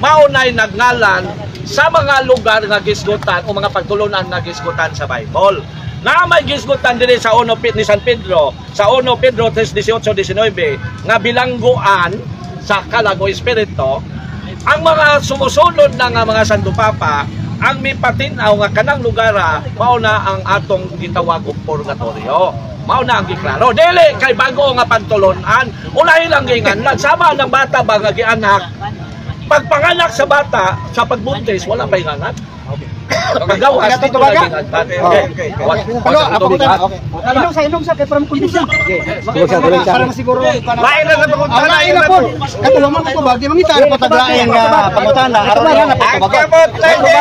Mao na'y nagngalan sa mga lugar nga gisgutan o mga pagtulunan nga gisgutan sa Bible. Na may gisgutan diri sa 1 ni San Pedro, sa 1 Pedro 3:18-19 nga bilangguan sa kalag o espiritu. Ang mga sumusunod na nga mga Santo Papa ang mipatinaw nga kanang lugara mao na ang atong gitawag og purgatorio. Mao na ang giklaro. Dili kay bago nga pagtulunan, ulahi lang ginganlan sama ng bata ba nga gianak. Pagpanganak sa bata, sa pagbuntis, wala pa inganak. Paggawas, dito na ginganlan. Okay. Ano, ako pangutana. Okay. Inom sa, inom sa kay parang kondisyon. Para masiguro. Lain na sa pangutana. Ang lain na po. Katulong man ko di mangita na pataglain nga pangutana. Aron na na Ang kamot lady!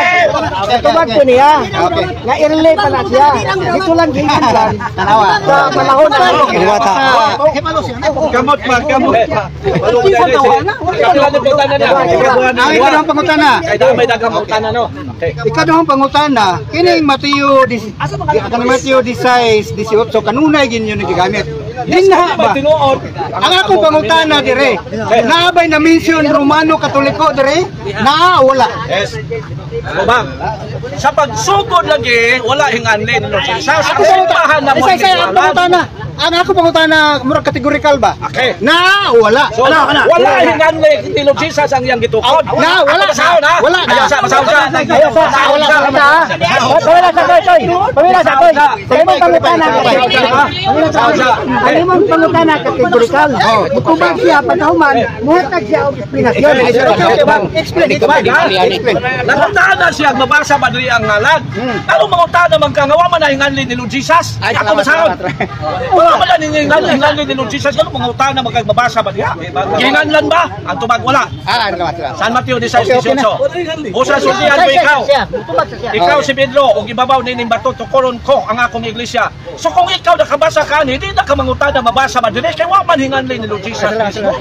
Tubag ko niya. Okay. Nga early pa na siya. Dito lang gikan. Tanawa. Sa panahon na. Diwata. Kamot pa, kamot pa. Kapila ni pangutana niya. Ang ikaduhang pangutana. Kay damay daghang pangutana, no. Okay. Ikaduhang pangutana, kining Mateo dis kanang Mateo 16, 18 kanunay ginyo ni gigamit. Dinha ba? Tinuod. Ang akong pangutana dire, naa bay na mention Romano Katoliko dire? Naa wala? Yes. Ano ba? Sa pagsugod lagi, wala hinganlin. Sa simbahan na mo. Isa isa ang pangutana. Ang ako pangutana murag categorical ba? Okay. Naa wala? So, wala hinganlin ni Lord Jesus ang iyang gitukod. Na wala. Basahon ha? Wala na. Ayaw sa, basahon sa. Ayaw sa, Basahon sa. wala sa. Pamila sa koy, koy. Pamila sa koy. Sa imong pangutana. Pamila sa koy. Ang imong pangutana categorical. Mutubag siya pagkahuman, muhatag siya og eksplanasyon. Okay, bang explain, explain. Explain. Nanguntahan na siya, mabasa ba diri ang ngalan? Ano mangutahan naman ka nga, wa man na hinganlin ni Lord Jesus? Ay, Ako salamat, basahon. salamat. Wala man na hinganlin ni Lord Jesus. Ano mangutahan naman kag mabasa ba diha? Hinganlan ba? Ang tubag wala. Ah, salamat, salamat. San Mateo 16, Okay, okay na. 18. Usa sultihan ko ikaw. Siya, mutubag sa siya. Ikaw si Pedro, ug ibabaw nining bato tukoron ko ang akong iglesia. So kung ikaw nakabasa ka ni, di na ka mangutana mabasa ba dili kay wa man hinganlin ni Lord Jesus mismo.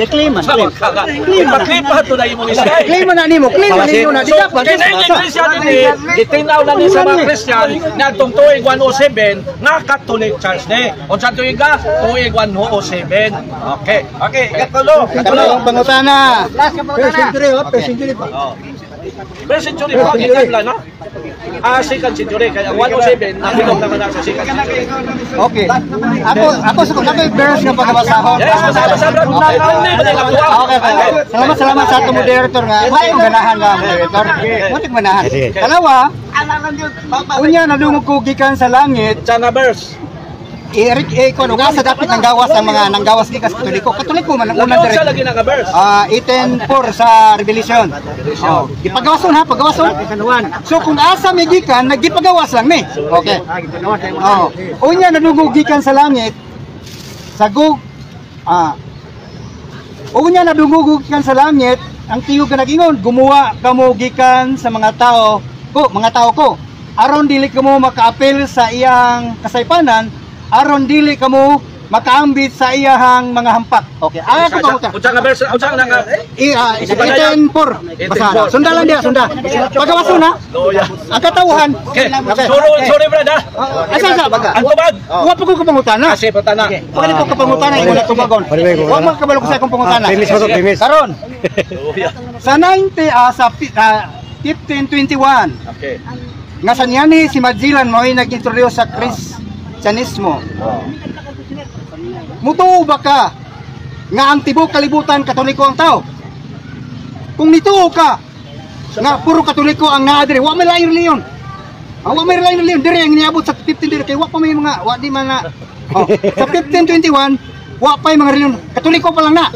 I-claim man. Sama ka nga. Ipaklipa to na imong isay. Claim man na nimo, claim man ninyo na di So, dapat. kaya yung iglesia din eh, gitinaw na ni sa mga Christian na itong tuig 107 nga Catholic Church ni. Unsa tuig ka? Tuig 107. Okay. Okay, ikatulo. Katulong pangutana. Last ka pangutana. Oh. First century pa, gikan na. Ah, second century. Kaya ang 107, nabilog naman na sa second century. Okay. Ako sa ako verse nga pagabasahon. Yes, basa, basa, bro. Okay. Okay. Okay. Salamat, salamat sa atong moderator nga. Mo kong ganahan nga moderator. Mo kong ganahan. Kalawa, unya nadungog ko gikan sa langit. Unsa nga verse? Eric eh kon ug asa dapit nang gawas ang mga nanggawas gikan sa Katoliko. Katoliko man ang Lagi unang unsa dire. Lagi na nga verse? Ah, 18:4 sa Revelation. Oh, gipagawason ha, pagawason. So kung asa mi gikan, naggipagawas lang mi. Okay. Oh, unya nadungog gikan sa langit sagug ah unya nadungog gikan sa langit ang tingog nga nag-ingon, "Gumawa kamo gikan sa mga tao ko, mga tao ko, aron dili kamo makaapil sa iyang kasaypanan, aron dili kamo makaambit sa iyahang mga hampak." Okay, ah, ako pangutan. Unsa nga verse? Unsa nga nga? I, 18:4. Basa na. Sunda lang diya, sunda. Pagawason ha. Loya. Ang katawhan. Okay. Okay. Sorry, sorry brad ha. Asa sa baga? Ang tubag. Wa pa ko kapangutana. Kasi patana. Wa ko kapangutana, imo na tubagon. Wa man kabalo ko sa akong pangutana. Premise mo to, premise. Karon, Loya. Sa 90 sa 1521 Okay. nga sa niyani si Magellan mo nag-introduce sa Christianismo. Mutuo ba ka nga ang tibok kalibutan Katoliko ang tao? Kung nituo ka nga puro Katoliko ang naa diri, wa may laing reliyon. Ah, wa may laing reliyon diri ang niabot sa 15 diri kay wa pa may mga wa di man na. Oh, sa 1521 wa pa yung mga reliyon. Katoliko pa lang na.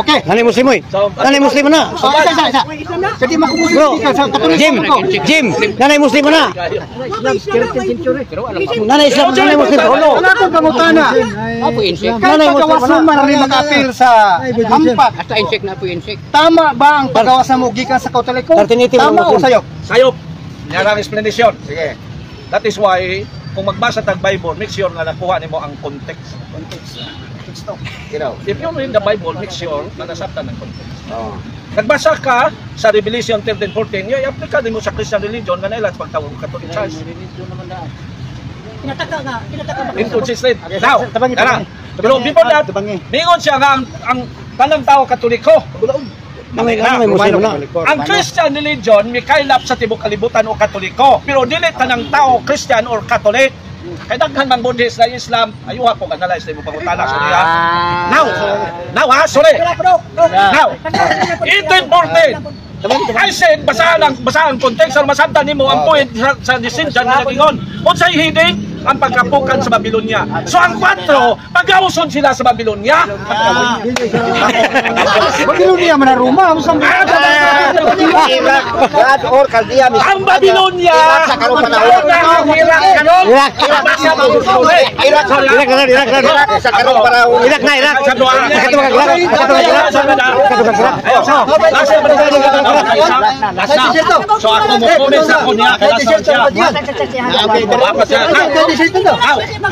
Okay. Nanay Muslim oy. So, Nanay Muslim na. So, isa, isa, isa. Kadi makumuslim Bro, ka sa Katoliko Jim, ko. Jim, nanay Muslim na. Nanay Islam, nanay Muslim. Ang akong pangutana, kay Nanay Muslim pagawason na. Man rin maka-appeal sa hampak. Hasta insect na po insect. Tama ba ang pagawasan mo gikan sa Katoliko? 1380 Tama o Muslim. sayop? Sayop. Yan ang explanation. Sige. That is why kung magbasa tag Bible, make sure nga nakuha nimo ang context. Context. Teksto. If you read the Bible, make sure na nasabtan ang context. Nagbasa ka sa Revelation 13:14, yung i-apply mo sa Christian religion nga nailan sa pagtawag Catholic Church. Tinataka nga, tinataka ba? Inconsistent. Now, Tabangi, tara. tabangi. Pero before that, Tabangi. mingon siya nga ang tanang tao Katoliko. Nanay Muslim na. Ang Christian religion mikaylap sa tibuok kalibutan o Katoliko, pero dili tanang tao Christian or Catholic. Kay daghan mang Buddhist na Islam, ayuha ko analyze nimo pangutana sa niya. Now, now ha, sorry. Now, 1814. I said, basahan ang context, aron masabtan nimo ang point sa descension nga nagingon. Unsay heading? Ang pagkapukan sa Babylonia. So ang 4, pag-auson sila sa Babylonia. Babylonia man ang Roma. Iraq, God or Chaldea. Ang Babylonia, Iraq sa karong panahon. Ang Iraq karon. Iraq. Iraq, Iraq na, Iraq na. Iraq sa karong panahon. Iraq na, Iraq. Sa doa. Kato ka Iraq. Kato ka Iraq. Kato ka Iraq. So ako mo comment sa ako niya, kaya sa siya. Apa siya?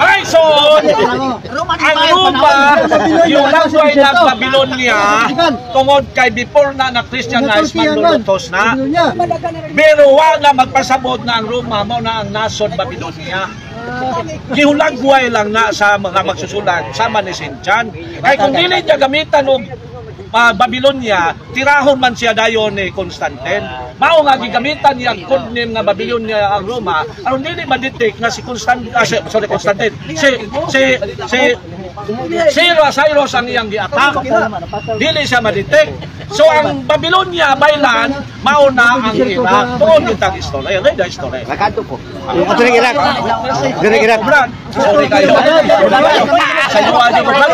Ay, so ang Roma, yung language ng Babylonia, tungod kay before na na-Christianize, manlulutos na. Pero wa na magpasabot na ang Roma, mao na ang nasod Babylonia. Gihulagway lang na sa mga magsusulat sama ni St. John. Kay kung dili niya gamitan og Babylonia, tirahon man siya dayon ni Constantine. Mao nga gigamitan niya ang code name nga Babylonia ang Roma, aron dili ma-detect nga si Constantine, sorry, Constantine, si si si si Cyrus ang iyang gi-attack. Dili siya ma-detect. So ang Babylonia baylan mao na ang Iraq. Tuon kitang istorya, read the story. Nakato ko. Ato na Iraq. Ato na Iraq. Brad, sorry kayo. Sa iyo ani ko, Brad.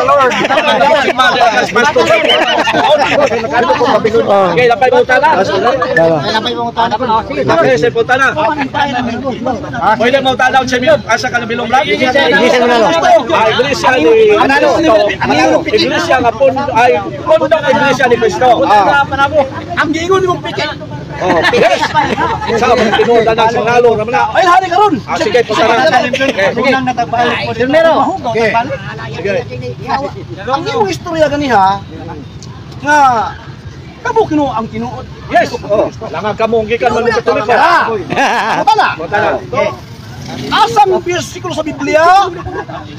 Nakato ko Babylonia. Okay, lapay mo tala. Okay, sa punta na. Pwede mo tala sa bilog. Asa ka na bilog, Brad? Iglesia Manalo. Ah, Iglesia ni Manalo. Iglesia nga pun ay pundo ng Iglesia ni Kristo. Ang giingon nimong piki. Oh, yes. Sa mga tinuod na sa Manalo naman na. Ay hari karon. Ah, sige, punta na. Okay, sige. Primero. Ang imong istorya ganiha nga kamo kino ang tinuod. Yes. Oh, langan kamo gikan man mo Katoliko. Punta na. Punta na. Asang bersikulo sa Biblia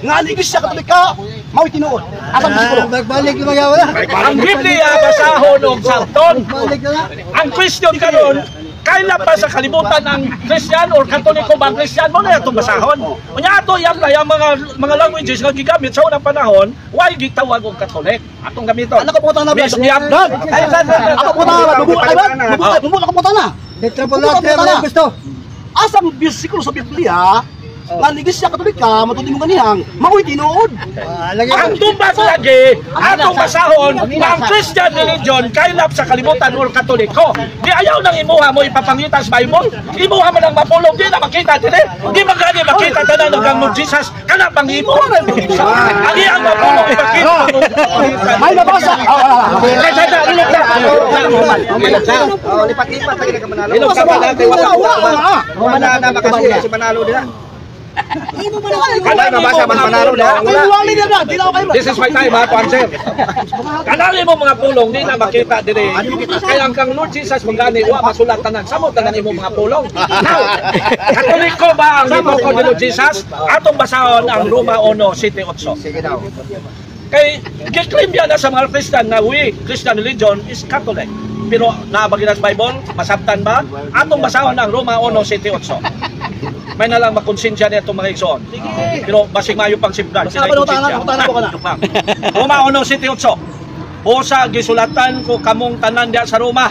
nga ang Iglesia Katolika mao'y tinuod? Asang bersikulo? Balik na mga wala. Ang Biblia basahon og sabton. Balik na. Ang Christian karon kaila pa sa kalibutan ang Christian or Katoliko ba ang Christian mo na itong basahon. Unya ato yan lang yung mga languages nga gigamit sa unang panahon, why gitawag og Catholic? Atong gamiton. Ano ka punta na Miss Yap. Ay, ako punta na dugo ay ba? Dugo ako punta na. Tetrapolatra gusto. Asang bersikulo sa Biblia nga ang Iglesia Katolika matudi mo ganihang mao'y tinuod? Ang tumbas lagi, atong basahon na ang Christian religion kailap sa kalibutan or Katoliko. Di ayaw nang imuha mo ipapangita sa Bible. Imuha man ang mapulong, di na makita dili. Di man gani makita tanan og ang Lord Jesus kana pang imo. Ang iyang mapulong ipakita mo. May mabasa. Oh, lipat-lipat lagi na ka Manalo. Ilog ka pala kay wala. Wala na makasila si Manalo dira. Kanang Mabasa imo man mga Manalo dira. pulong. Wala. This is my time ha, to answer. Kanang imo mga pulong di na makita dire. Kaya ang kang Lord Jesus manggani wa masulat tanan. Samot tanan imo mga pulong. Now, Katoliko ba ang gituko ni Lord Jesus? Atong basahon ang Roma 1:7-8. Sige daw. Kay giklaim yan na sa mga Christian na we, Christian religion is Catholic. Pero naabagi na sa Bible, masabtan ba? Atong basahon ang Roma 1:7-8. May na lang makonsensya niya itong mga igsoon. Pero basig mayo pang simplan. Sila konsensya. Roma 1:7-8. Busa gisulatan ko kamong tanan diya sa Roma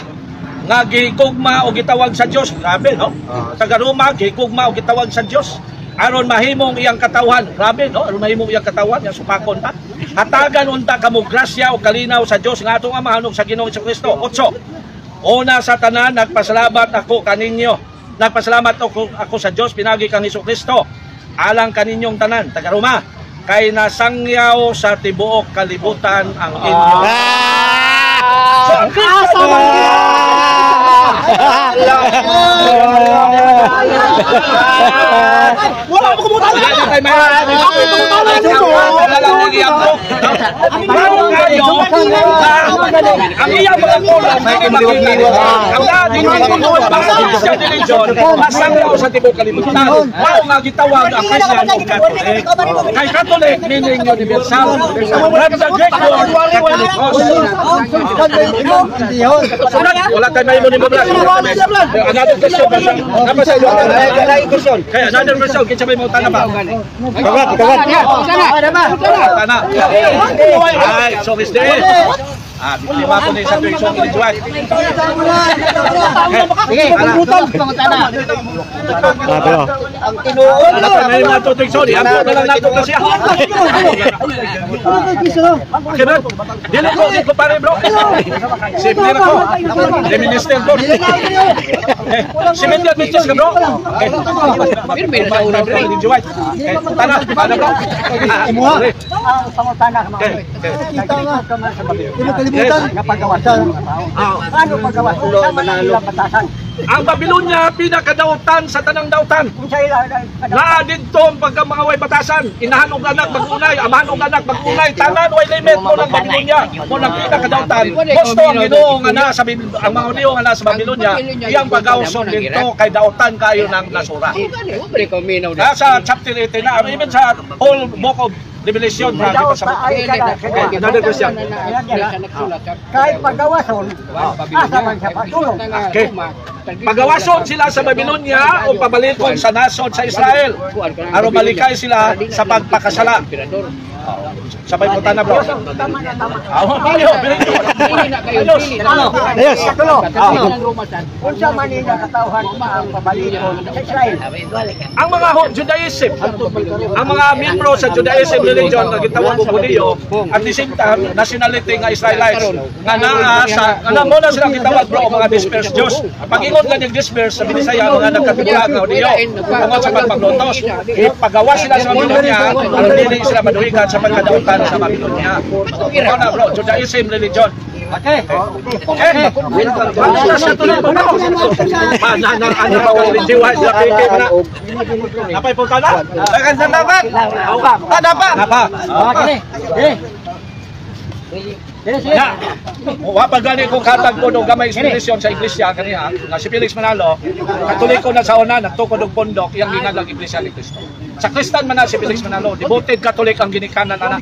nga gihigugma o gitawag sa Dios. Grabe, no? Taga Roma, gihigugma o gitawag sa Dios. Aron mahimong iyang katawhan. Grabe, no? Aron mahimong iyang katawhan, yang supakon ta. Hatagan unta kamo grasya o kalinaw sa Dios nga atong Amahan ug sa Ginoong Kristo. 8. Una sa tanan, nagpasalamat ako kaninyo. Nagpasalamat ako sa Dios pinagi kang Kristo. Alang kaninyong tanan, taga Roma, kay nasangyaw sa tibuok kalibutan ang inyo. So, ang Kristo, Wala mo kumutan. Ang iyang mga pulong hindi makita nila. Ang ang Christian religion masanglaw sa tibuok kalibutan. Mao nga gitawag ang Christian og Catholic. Kay Catholic meaning universal. From the Greek word Catholicos. Wala kay mahimo nimo, Brad. Another question. Kaya another question, kinsa may mautan na ba? Kawat, kawat. Tana. Ay, so is there. Ah, biktima ko ni sa tuwing song ni Juan. Sige, pangutana. Ah, pero. Ang tinuod. Wala pa may mga tuwing song, iabot na lang nato kasi. Okay, bro. Dili ko, di ko pare, bro. Simple na ko. Di minister, bro. Eh, cement yan, bitches ka, bro. Okay. Okay, tana, tana, bro. Imuha. Ang pangutana ka mga. Okay, okay. Nagdito ka man sa Babylonia. Kalibutan. Nga pagawasan ng mga tao. Ano pagawasan? Sama na ilang batasan. Ang Babylonia, pinakadautan sa tanang dautan. Kung sa ila, Naa didto ang pagka mga way batasan, inahan og anak magunay, amahan og anak magunay, tanan way limit mo ng Babylonia, mo nang pinakadautan. Gusto ang Ginoo nga naa sa ang mga Hudiyo nga naa sa Babylonia, iyang pagawson didto kay dautan kayo ng nasura. Sa chapter 18 na, even sa whole book of Revelation, grabe pa sa ay kada. Okay, another question. Kahit pagawason, asa man siya patulong. Okay. Pagawason sila sa Babylonia o pabalikon sa nasod sa Israel. Aron malikay sila sa pagpakasala. Sabay po na, bro. Tama na, tama. Ayo, ayos. Ayos. Katulo. Unsa man nila katawhan ang pabalikon sa Israel? Ang mga Judaism, ang mga membro sa Judaism religion nga gitawag og Hudiyo, at the same time nationality nga Israelites nga naa sa nga mo na sila gitawag, bro, mga dispersed Jews. Pag-ingon nga ning dispersed sa Binisaya, mga nagkatibula nga Hudiyo tungod sa pagpaglutos. Ipagawa sila sa Babylonia aron dili sila maduhigan sa pagkadautan sa Babylonia. Mao na, bro, Judaism religion. Okay. Okay. Ano sa tuloy bro? Na na ano pa ko jiwa sa PK na. Napay punta na? Dagan sa dapat. Tana pa. Napa. Okay. Okay. Sige, sige. Na. Wa pa gani ko katag ko og gamay inspiration sa iglesia kaniya nga si Felix Manalo, Katoliko na sa una, nagtukod og pondok iyang ginaglang Iglesia ni Cristo. Sa Kristan man na si Felix Manalo, devoted Catholic ang ginikanan ana.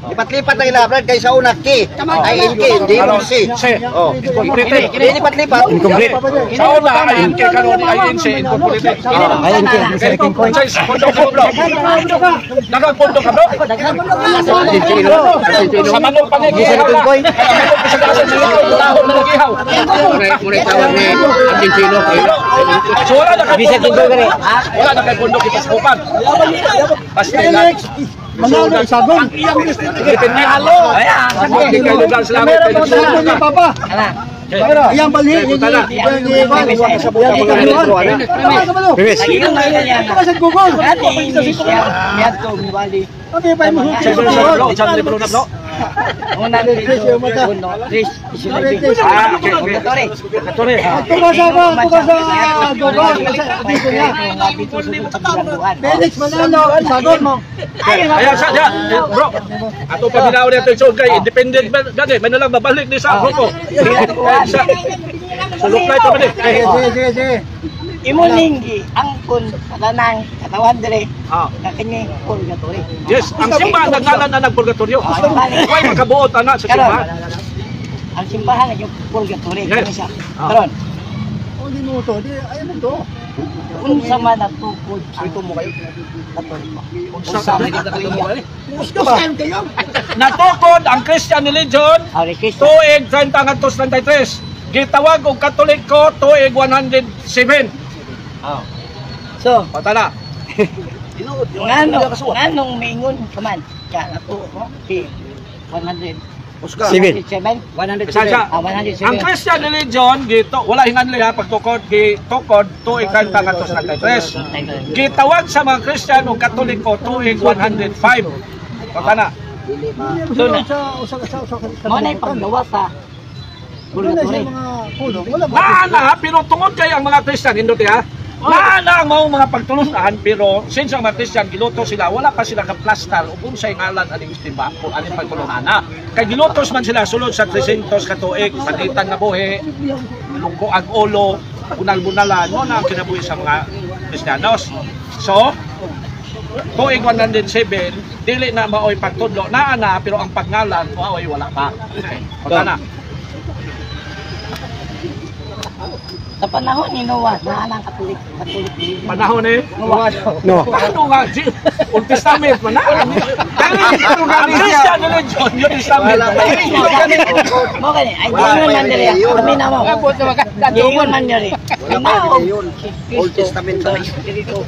Lipat-lipat na ila, Brad, kay sa una K. Ay NK, hindi mo C. C. Oh. Incorporated. Hindi lipat-lipat. Incomplete. Sa una ay NK, karon ay NC incorporated. Ay, NK. Okay. Pondo ka, bro. Daghang pondo ka, bro. Sa manok pa ni gihaw na. Sa manok sa gihaw. So wala na kay pondo. Wala na kay pondo kita sa kupan. Basta Manalo, isagon. Independent. Hindi kayo lugar sa langit. Meron pa niya, Papa. Iyang balhi. Premis. Ito ka sa Google. Okay, pa mo. Sa bro, sa libro na, bro. Ah, okay, okay. Katore. Ito ka sa Google. Dito niya. Felix Manalo, isagon mo. Ayan sa diyan, bro. Ato pa binaw niya ito kay independent man gani, may nalang babalik ni sa grupo. Sa Sulok na ito man eh. Sige, sige, sige, sige. Imuninggi angkon katanang katawan dire Ah. nga kini purgatory. Yes, ang simbahan nagngalan na nagpurgatorio. Way makabuot ana sa Karon simbahan. ang simbahan naging purgatory Yes. kini siya. Ah. Karon Oh, di mo to. Di, ayaw mo to. unsa man natukod ang Katoliko? Unsa man Muska ba? Natukod ang Christian religion Ang Kristo tuig 30 ngadto 33. Gitawag og Katoliko tuig 107. So, Patala. ngano nganong mingon ka man ka nato si 100 Seven. 107 Isa. Ah, 107. Ang Christian religion gito wala hinganli ha pagtukod gitukod tuig 30 ngadto 33. Gitawag sa mga Christian og Katoliko tuig 105. Patala. So, na, Sa usa sa usa sa. mo na paggawa sa Wala purgatory. siya mga pulong. Wala ba? Naa na pero tungod kay ang mga Christian hindot ha. Naa na ang maong mga pagtulunan, pero since ang mga Christian giluto sila, wala pa sila kaplastar ug unsay ngalan aning timba kung aning pagtulunan. Kay gilutos man sila sulod sa 300 ka tuig, panitan nga buhi, lungko ang ulo, bunal-bunalan, mo na ang kinabuhi sa mga Kristiyanos. So, tuig 107, dili na maoy pagtudlo, naa na, pero ang pagngalan, maoy wala pa. Okay. Punta na. Sa panahon ni Noah, naa ang Katolik, Katolik. Panahon eh. Noah. No. Paano nga? Old Testament man na. Ang Christian religion, New Testament. Mo gani, ay giingon man diri. Kami na mo. Giingon man diri. Wala pa relihiyon. Old Testament pa. Espiritu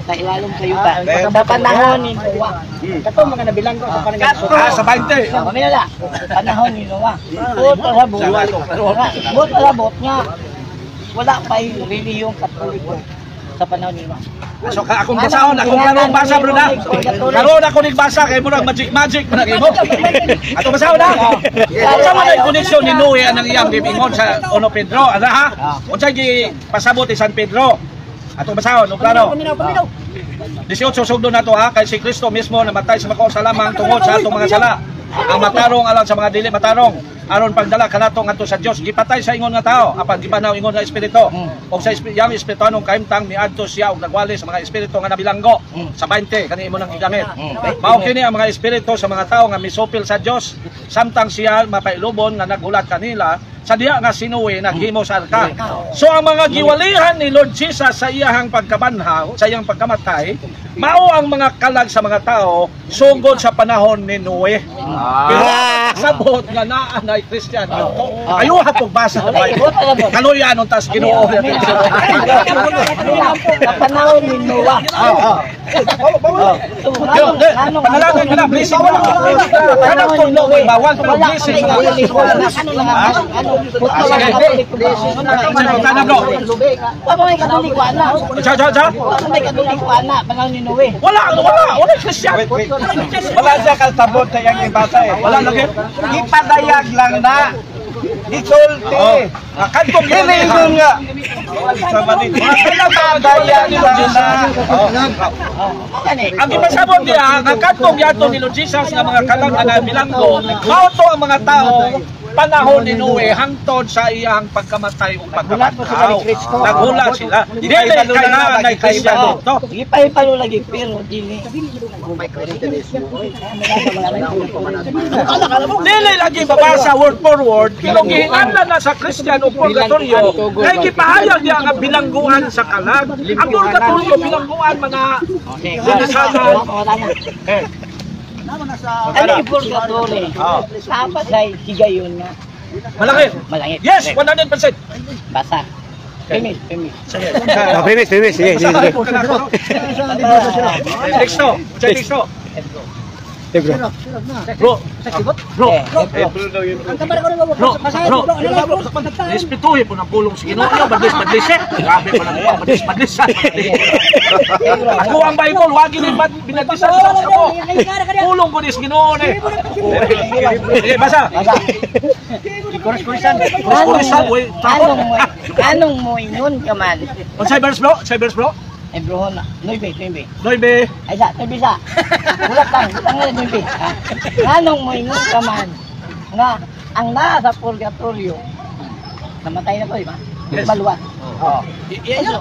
sa ilalom sa yuta. Sa panahon ni Noah. Kato mga nabilanggo sa panahon. Ah, sa 20. Kami na la. Panahon ni Noah. Buot pa sa buot. Buot pa sa buot nga. Wala pa yung relihiyong Katoliko sa panahon ni Noah. So akong basahon, akong karon basa bro na. Karon ako nagbasa kay murag magic magic man imo. Ato basahon na. Unsa man ay koneksyon ni Noe anang iyang gibingon sa Ono Pedro, ana ha? Unsa gi pasabot ni San Pedro? Ato basahon, og klaro. 18 sugdo na to ha, kay si Kristo mismo namatay sa makaw sa lamang tungod sa atong mga sala. Ang matarong alang sa mga dili matarong, aron pagdala kanato ngadto sa Dios, gipatay sa ingon nga tao apan gibanaw ingon nga espiritu. Og sa yang espirituanong kahimtang miadto siya og nagwali sa mga espiritu nga nabilanggo sa 20 kani imo nang gigamit. Mao kini ang mga espiritu sa mga tao nga misupil sa Dios samtang siya mapailubon nga naghulat kanila sa diha nga si Noe naghimo sa arka. So ang mga giwalihan ni Lord Jesus sa iyahang pagkabanhaw, sa iyang pagkamatay, mao ang mga kalag sa mga tao sugod sa panahon ni Noe. Pero sabot nga naa na Christian. Ayo ha pagbasa sa Bible. Kaluyan untas Ginoo. Sa panahon ni Noah. Panalangin ka na, blessing mo. Kanang tulog mo'y bawal, pero blessing mo. Wala, wala, wala Christian. Wala siya kasabot sa iyang ibasa eh. Wala lagi. Ipadayag lang na. Isulti. Kantong Dili ingon nga. Ipadayag lang na. Ang ipasabot niya, ang kantong yato ni Lord Jesus nga mga kalag nga bilanggo, mao to ang mga tao panahon ni Noe hangtod sa iyang pagkamatay o pagkabanhaw. Naghulat sila. Dili kailangan ay Christian dito. Ipahipalo lagi pero dili. Dili lagi babasa word for word, pero gihinganlan na sa Christian o purgatorio, kay gipahayag niya nga bilangguan sa kalag. Ang purgatorio bilangguan mga sinisanan. Ano yung purgatory? Dapat ay higayon nga. Malaki. Malangit. Yes, 100%. Basa. Finish, finish. Premise, premise. Sige, sige, sige. Teksto, teksto. Bro. Bro, bro, bro, bro. Respetuhin po ng pulong sa Ginoo. Badlis, badlis eh. Grabe pa lang. Badlis, badlis. Ako ang Bible, wagi ni binadlisan sa ako. Pulong ko ni sa Ginoo eh. Sige, basa. Kuris-kurisan. Kuris-kurisan. Anong mo ingon ka man? Unsay verse bro? Unsay verse bro? Ay bro na. 9, 9. 9. Ay sa, 9 sa. Wala tang, ang 9. Anong mo ingon ka man nga ang naa sa purgatorio namatay na ko, di ba? Yes. Maluwas. Oo.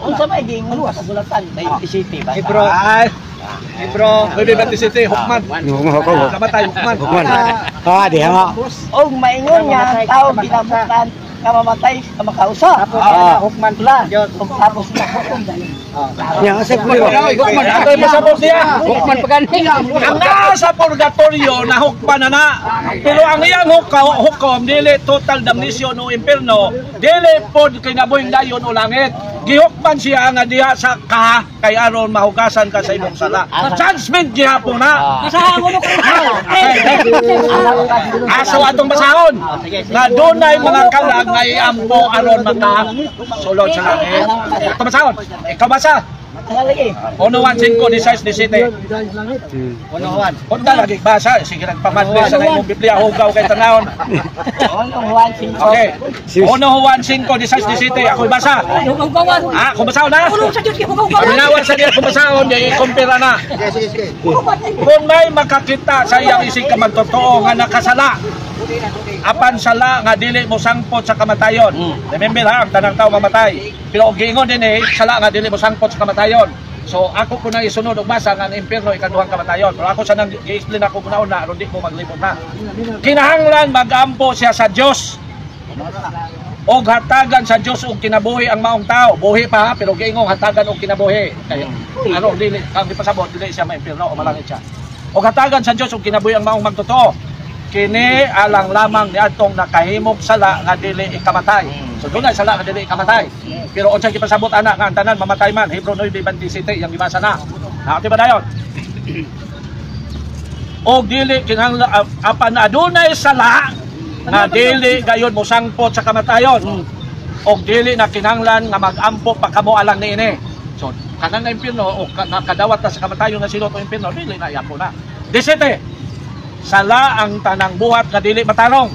Unsa may giingon sa kasulatan 27 ba? Ebro. Ebro. 9:27 Hukman. Hukman. Namatay Hukman. Hukman. Ah, di ha. Og maingon nga ang tao kinabutan nga mamatay sa makausa. Ah. Hukman pala. Tapos na hukom dali. Ya, asa ko. Hukman. Ato'y pasabot niya. Hukman pa gani. Ang naa sa purgatorio na hukman na na. Pero ang iyang hukom dili total damnation o impierno, dili pod kinabuhing dayon o langit. Gihukman siya nga diha sa ka kay aron mahugasan ka sa imong sala. Judgment gihapon na. Aso atong basahon nga dunay mga kalag nga iampo aron maka sulod sa langit. Atong basahon. Ikaw basa. Lagi. 1-5, 16, 17. 1-1. Punta lagi basa. Sige, nagpamadli sa imong Biblia. Hugaw kay tanawon. 1-5. Okay. 1-5, 16, 17. Ako'y basa. Ah, kung basahon na. Paminawan sa niya kung basahon, niya i-compare na. Sige, sige. Kung may makakita sa iyang isig ka magtotoo nga nakasala, apan sala nga dili mo sangpot sa kamatayon. Remember ha, ang tanang tao mamatay. Pero og giingon din eh, sala nga dili mo sangpot sa kamatayon. So ako ko nang isunod og basa nga ang impierno ikaduhang kamatayon. Pero ako sa nang gi-explain ako una una aron di mo maglibot na. Kinahanglan magampo siya sa Dios. Og hatagan sa Dios og kinabuhi ang maong tao. Buhi pa ha, pero giingong hatagan og kinabuhi. Kaya ano dili ang gipasabot dili siya maimpierno o malangit siya. Og hatagan sa Dios og kinabuhi ang maong magtotoo. Kini alang lamang niadtong nakahimog sala nga dili ikamatay. So dunay sala nga dili ikamatay. Pero unsay gipasabot ana nga ang tanan mamatay man? Hebrew 9:27 yang gibasa na. Naati ba dayon? Og dili kinahanglan apan adunay sala nga dili gayon mosangpot sa kamatayon. Og dili na kinahanglan nga magampo pa kamo alang niini. So kanang na impierno o nakadawat na sa kamatayon nga silot o impierno dili na iampo na. 17. Sala ang tanang buhat nga dili matarong.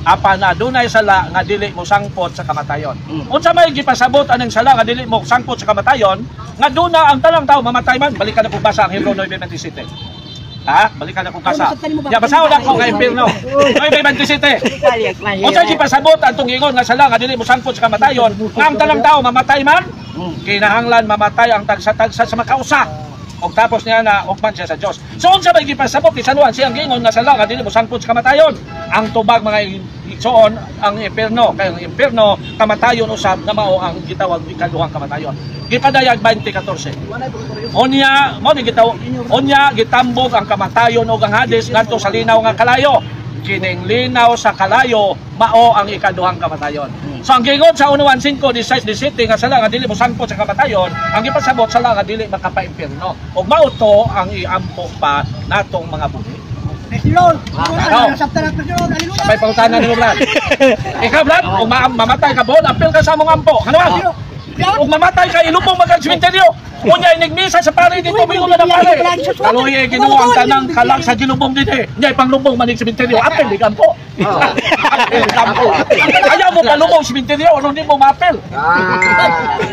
Apan adunay sala nga dili mo sangpot sa kamatayon. Unsa may gipasabot aning sala nga dili mo sangpot sa kamatayon? Nga duna ang tanang tao mamatay man. Balikan na kong basa ang Hebreo 9:27. Ha? Balikan na kong basa. Ya, basahon ako nga impierno. 9:27. Unsa gipasabot antong ingon nga sala nga dili mo sangpot sa kamatayon? Nga ang tanang tao mamatay man? Kinahanglan mamatay ang tagsa-tagsa sa makausa. Og tapos niya na ugman siya sa Dios. So unsa may gipasabot ni San Juan siyang giingon nga sala nga dili mo sangpot sa kamatayon? Ang tubag mga igsoon ang impierno, kay ang impierno kamatayon usab na mao ang gitawag ikaduhang kamatayon. Gipadayag 20:14. Unya mao ni gitawag unya gitambog ang kamatayon ug ang Hades ngadto sa linaw nga kalayo. Kining linaw sa kalayo mao ang ikaduhang kamatayon. So ang giingon sa 1:5:16-17 nga sala nga dili mo sangpot sa kamatayon, ang gipasabot sala nga dili makapaimpierno. Ug mao to ang iampo pa natong mga buhi. Sabay pangutana nimo, Brad. Ikaw, Brad, kung mamatay ka bon, apil ka sa among ampo. Ano ba? Kung mamatay ka, ilubong magang sementeryo. Unya inigmisa sa pare dito, may ulan ang pare. Kaluhi Ginoo ang tanang kalag sa gilubong dinhi. Unya ipanglubong manig sementeryo, apil di kampo. Apil kampo. Ayaw mo palubong sementeryo, ano di mo maapil.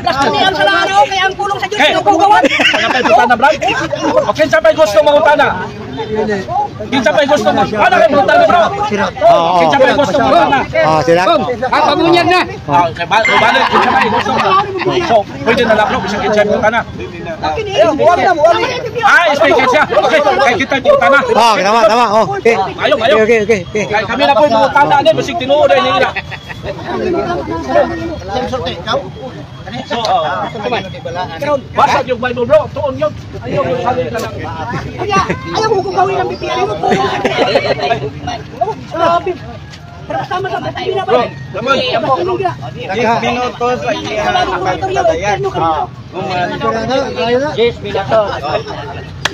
Blasphemy ang sala araw kay ang pulong sa Dios Okay. kinukugawan. Ano kay putana, Brad? O kinsa pa'y gusto mangutana? Kinsa pa'y gusto mo? Ano kay putana, bro? Kinsa pa'y gusto mangutana? Oh, sila. Ah, pamunyag na. Ah, okay, balik, kinsa pa'y gusto mo? So, pwede na lang, bro, bisag kinsa putana. Ah, speaker siya. Okay, kay kita putana. Oh, tama, tama. Oh, okay. Ayo, ayo. Okay, okay, okay. Kay kami na po yung putana ani, bisig tinuod ay nila. So, basa yung Bible, bro. Tuon yun. Ayaw yung sabi ka lang. Kaya ayaw mo kung gawin ang BPI mo po. Grabe. Pero kasama sa Pilipinas pa. Bro, 10 minutos sa iya ang pagpadayan.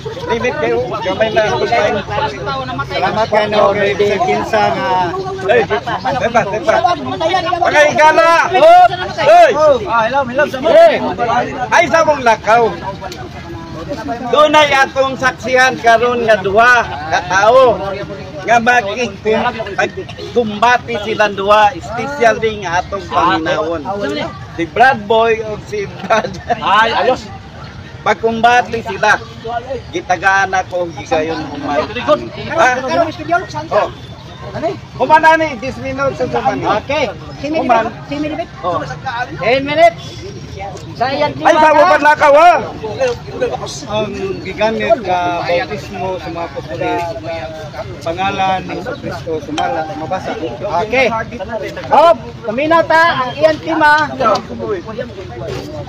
Limit kayo, gamay na ako tayo. Salamat kayo no, kay Sir Kinsa nga Tepa, tepa. Pagay gala! Hoy! Ay sa mong lakaw. Dunay atong saksihan karon nga duha ka tawo nga magkumbati silang duha, especially nga atong paminawon. Si Brad Boy o si Brad. Ay, ayos. Pagkumbati sila. Gitagaan ako gigayon human. Ha? Oh. Human ani 10 minutes sa man. Okay. Human. Oh. 10 minutes. Sa iyang Ay sa mo lakaw ha. Ang gigamit nga bautismo sa mga apostoles pangalan ni Hesus Kristo sumala mabasa. Okay. Hop, paminaw ta ang iyang tema.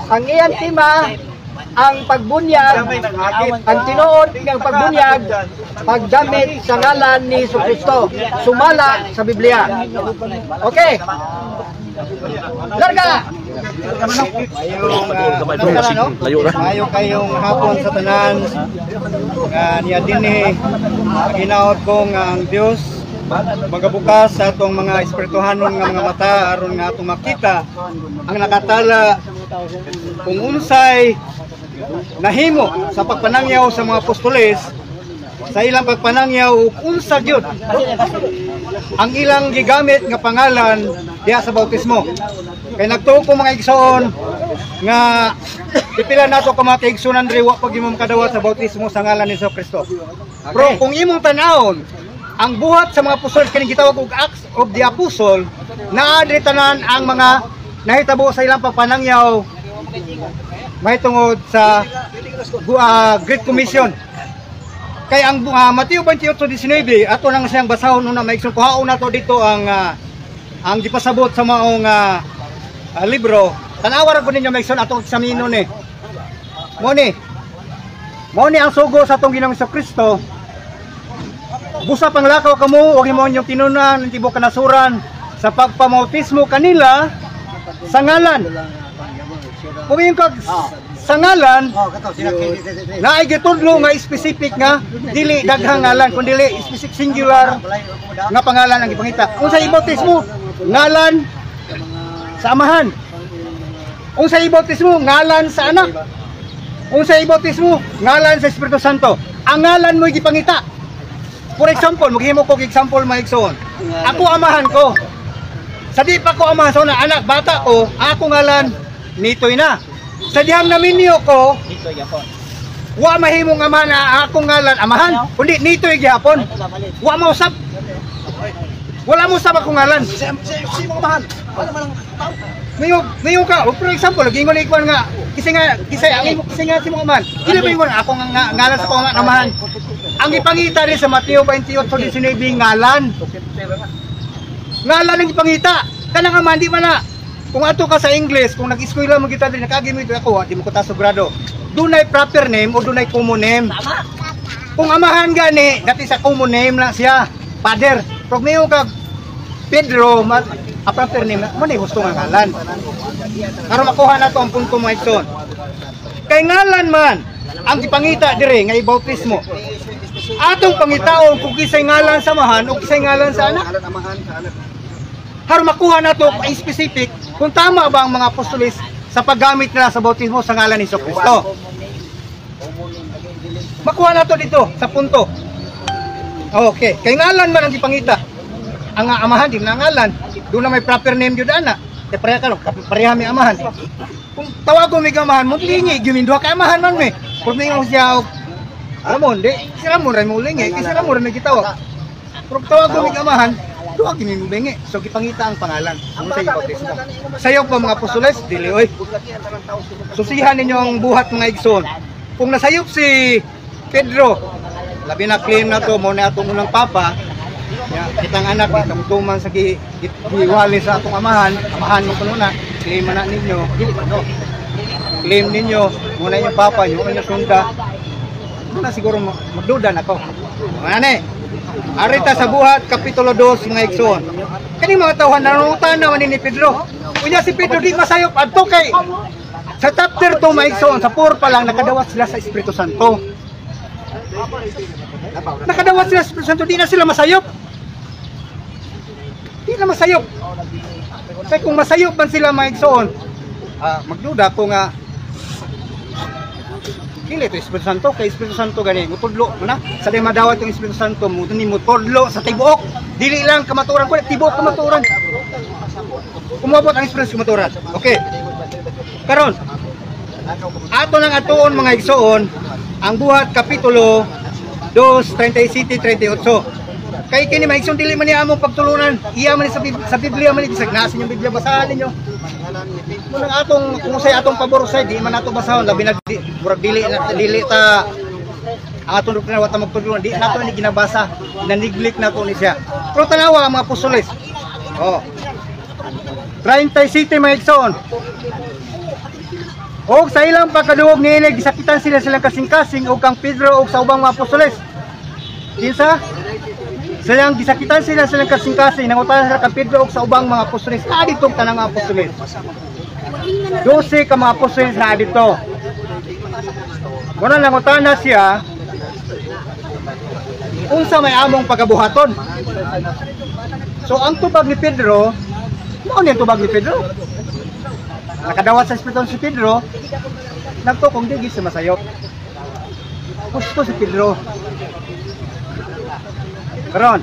Ang iyang tema ang pagbunyag, ang tinuod ng pagbunyag, paggamit sa ngalan ni Hesus Kristo, sumala sa Biblia. Okay. Larga! Mayo kayong hapon sa tanan nga niya dinhi ginaot ko nga ang Dios magabukas sa atong mga espirituhanon nga mga mata aron nga atong makita ang nakatala kung unsay nahimo sa pagpanangyaw sa mga apostoles Sa ilang pagpanangyaw ug unsa gyud ang ilang gigamit nga pangalan diha sa bautismo. Kay nagtuo ko, mga igsoon, nga pipila nato ka mga kaigsunan diri wa pag imong makadawat sa bautismo sa ngalan ni Kristo. Pero kung imong tan-awon ang Buhat sa mga Apostol, kining gitawag og Acts of the Apostle, naa diri tanan ang mga nahitabo sa ilang pagpanangyaw mahitungod sa Great Commission. Kay ang Mateo 28:19, ato nang siyang basahon una, maigsoon. Kuhaon nato dito ang gipasabot sa maong libro. Tanawa ra gud ninyo, maigsoon, atong eksamino ni. Mo ni. Mo ni ang sugo sa atong Ginoong Kristo. Busa panglakaw kamo ug himo inyong tinunan ang tibuok kanasuran sa pagpamautismo kanila sa ngalan. Kung yung kag sa ngalan, naay gitudlo nga specific nga dili daghang ngalan kundi specific singular nga pangalan ang gipangita. Kung sa ibautismo, ngalan sa Amahan. Kung sa ibautismo, ngalan sa Anak. Kung sa ibautismo, ngalan sa Espiritu Santo. Ang ngalan mo gipangita. For example, maghimo ko og example, mga igsoon. Ako, amahan ko. Sa di pa ko amahan sa una, anak bata ko, ako ngalan Nitoy na. Sa dihang naminyo ko, wa mahimong amahan na akong ngalan Amahan, kundi Nitoy gihapon. Wa mo usab. Wala mo usab akong ngalan. Ngayon ka, for example, gingon ni ikuan nga, kasi nga, kasi ang imo, kasi nga si mong amahan. Dili ba ingon ako nga ngalan sa akong amahan? Ang ipangita rin sa Mateo 28:19, ngalan. Ngalan ang ipangita. Kanang amahan di man na. Kung ato ka sa English, kung nag-eskwela mo kita diri, nakagi mo ito ako, di mo ko taas og grado. Dunay proper name o dunay common name. Kung amahan gani, dati sa common name lang siya, Father. Pag mayo ka Pedro, a proper name, mo ni gusto nga ngalan. Aron makuha na to ang punto, mga igsoon. Kay ngalan man ang gipangita dire nga ibautismo. Atong pangitaon kung kisay ngalan sa Amahan o kisay ngalan sa Anak. Haron makuha na to ang specific kung tama ba ang mga apostoles sa paggamit nila sa bautismo sa ngalan ni Kristo. Makuha na to dito sa punto. Okay, kay ngalan man ang gipangita. Ang amahan di na ngalan, doon na may proper name jud ana. Kay pareha ka, pareha may amahan. Kung tawagon may amahan mo, lingi gyud duha ka amahan man me. Kung mingon siya og Ramon, di si Ramon ra mo lingi, kay si Ramon ra may gitawag. Pero tawagon may amahan, duha gyud mo lingi. So gipangita ang pangalan. Kung sa bautismo. Sayo pa mga apostoles, dili oy. Susihan ninyo ang Buhat, mga igsoon. Kung nasayop si Pedro, labi na claim na to mo na atong unang papa, ya, kitang anak kitang tuman sa giwali sa atong amahan, amahan mo kuno na, claim na ninyo, no. Claim ninyo, muna yung papa, yung inyo sunda. Muna siguro magduda na ko. Ano ni? Arita sa Buhat kapitulo 2, mga igsoon. Kani mga tawhan nanungutan naman ni Pedro. Unya si Pedro di masayop adto kay sa chapter 2, mga igsoon, sa 4 pa lang nakadawat sila sa Espiritu Santo. Nakadawat sila sa Espiritu Santo, di na sila masayop. Di na masayop. Kaya kung masayop man sila, mga igsoon, magduda ko nga dili to Espiritu Santo, kay Espiritu Santo gani mutudlo na sa di madawat yung Espiritu Santo mo ni mutudlo sa tibuok, dili lang kamaturan ko, tibuok kamaturan. Umabot ang Espiritu sa kamaturan. Okay. Karon ato nang atuon, mga igsoon, ang Buhat kapitulo 2, 37 38. Kay kini, mga igsoon, dili man ni among pagtulunan, iya man ni sa Biblia man ni, bisag naa sa inyong Biblia, basahan ninyo. Kung ang atong kung say atong pabor say di man nato basahon, labi na di, murag dili na dili ta ang atong doktrina, wa ta magtudlo, di nato ni ginabasa, na-neglect nato ni siya. Pero tanawa ang mga apostoles. Oh. 37, mga igsoon. Og sa ilang pagkaduog niini, gisakitan sila silang kasing-kasing og kang Pedro og sa ubang mga apostoles. Kinsa? Silang gisakitan sila silang kasing-kasing, nangutana sila kang Pedro og sa ubang mga apostoles. Naa dito ang tanang mga apostoles. 12 ka mga apostoles na dito. Muna nangutana siya, unsa may among pagabuhaton? So ang tubag ni Pedro, mao ni ang tubag ni Pedro. Nakadawat sa Espiritu si Pedro, nagtukong di siya masayop. Gusto si Pedro. Karon.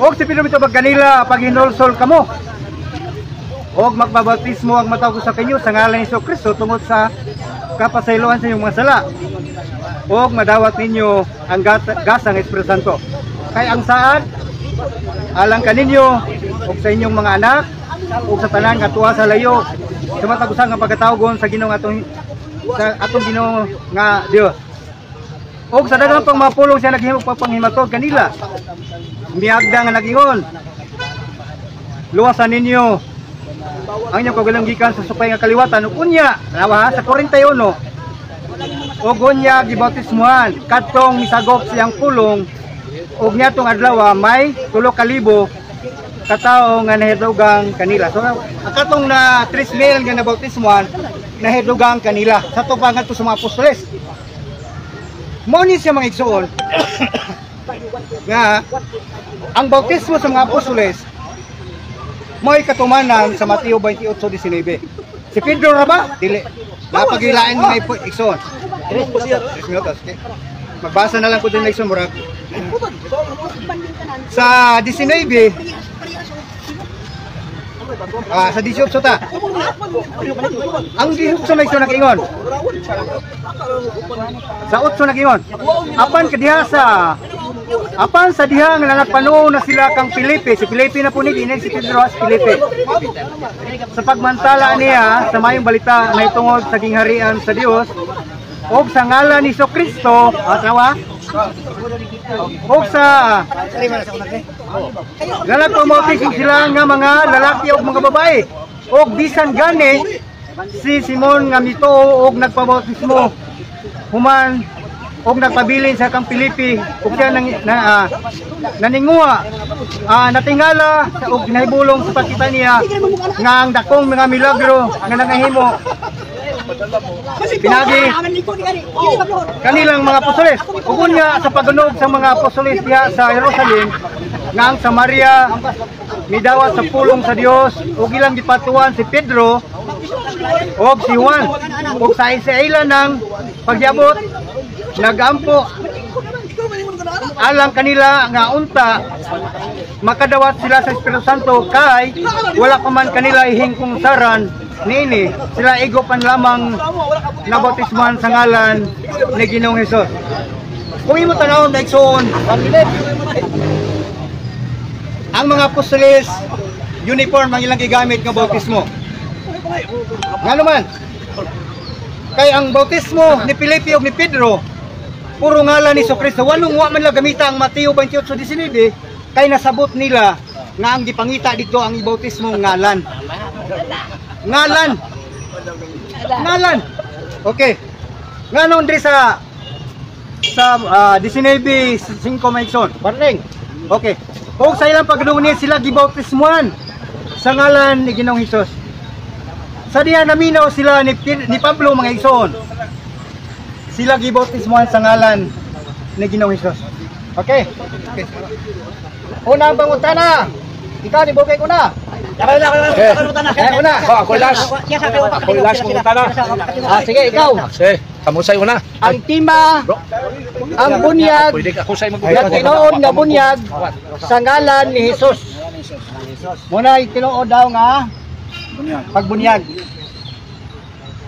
Og si Pedro mitubag kanila, paghinulsol kamo og magbabautismo ang matawag sa kanyo sa ngalan ni Kristo tungod sa kapasayloan sa inyong mga sala, og madawat ninyo ang gasang Espiritu Santo. Kay ang saad alang kaninyo og sa inyong mga anak ug sa tanan nga tuwa sa layo sa matag usa nga pagkatawgon sa Ginoo atong sa atong Ginoo nga Dios. Og sa daghang pang mapulong siya naghimo pagpanghimatod kanila. Miagda nga nagingon, luwasan ninyo ang inyong kaugalingong gikan sa supay nga kaliwatan. Ug unya, tanawa ha, sa 41, ug unya gibautismuhan kadtong misagop siyang pulong, ug niadtong adlaw may 3,000 katao nga nahidlugang kanila. So ang katong na 3,000 nga nabautismuhan nahidlugang kanila sa tubangan to sa mga apostoles. Mao ni siya mga igsoon nga ang bautismo sa mga apostoles mo'y katumanan sa Mateo 28:19. Si Pedro ra ba? Dili. Napagilain mga igsoon. 3 minutos. Okay. Magbasa na lang ko din na igsoon murag. Sa 19, sa 18 ta. Ang 18 na igsoon nag-ingon. Sa 8 nag-ingon. Apan kadiha sa apan sa diha nga nagpanuo na sila kang Felipe, si Felipe na po ni dinig si Pedro as Felipe. Sa pagmantala niya sa mayong balita na itungod sa gingharian sa Dios og sa ngalan ni Kristo, asawa og sa lalagpamautismo sila nga mga lalaki og mga babae, og bisan gani si Simon nga mituo og nagpabautismo human og nagpabilin sa kang Filipi ug siya nang naninguha, natingala og nahibulong sa pagkita niya nga ang dakong mga milagro nga nangahimo pinagi kanilang mga apostoles. Ug unya sa pag-unog sa mga apostoles diha sa Jerusalem nga ang Samaria midawat sa pulong sa Dios ug ilang gipatuan si Pedro ug si Juan, ug sa ila ng pagyabot nagampo alang kanila nga unta makadawat sila sa Espiritu Santo kay wala pa man kanila ihingkong saran niini, sila igo pan lamang nabautismuhan sa ngalan ni Ginoong Hesus. Kung imo tanawon na igsoon, ang mga apostoles uniform ang ilang gigamit nga bautismo. Ngano man? Kay ang bautismo ni Felipe ug ni Pedro puro ngalan ni Kristo. Walong wa man lang gamita ang Mateo 28:19 kay nasabot nila nga ang gipangita dito ang ibautismo ngalan. Ngalan. Ngalan. Okay. Nganon diri sa 19:5 maigsoon. Barling. Okay. Og sa ilang pagdungni sila gibautismuhan sa ngalan ni Ginoong Hesus. Sa diha naminaw sila ni Pablo mga igsoon. Sila gibautismuhan sa ngalan ni Ginoong Hesus. Okay. Okay. Una ang pangutana. Ikaw ni Bukay ko na. Una. Ako last. Ako last mangutana. Sige, ikaw. Sige, kamusay una. Ang tema, ang bunyag, nga tinuod nga bunyag sa ngalan ni Hesus. Muna tinuod daw nga pagbunyag.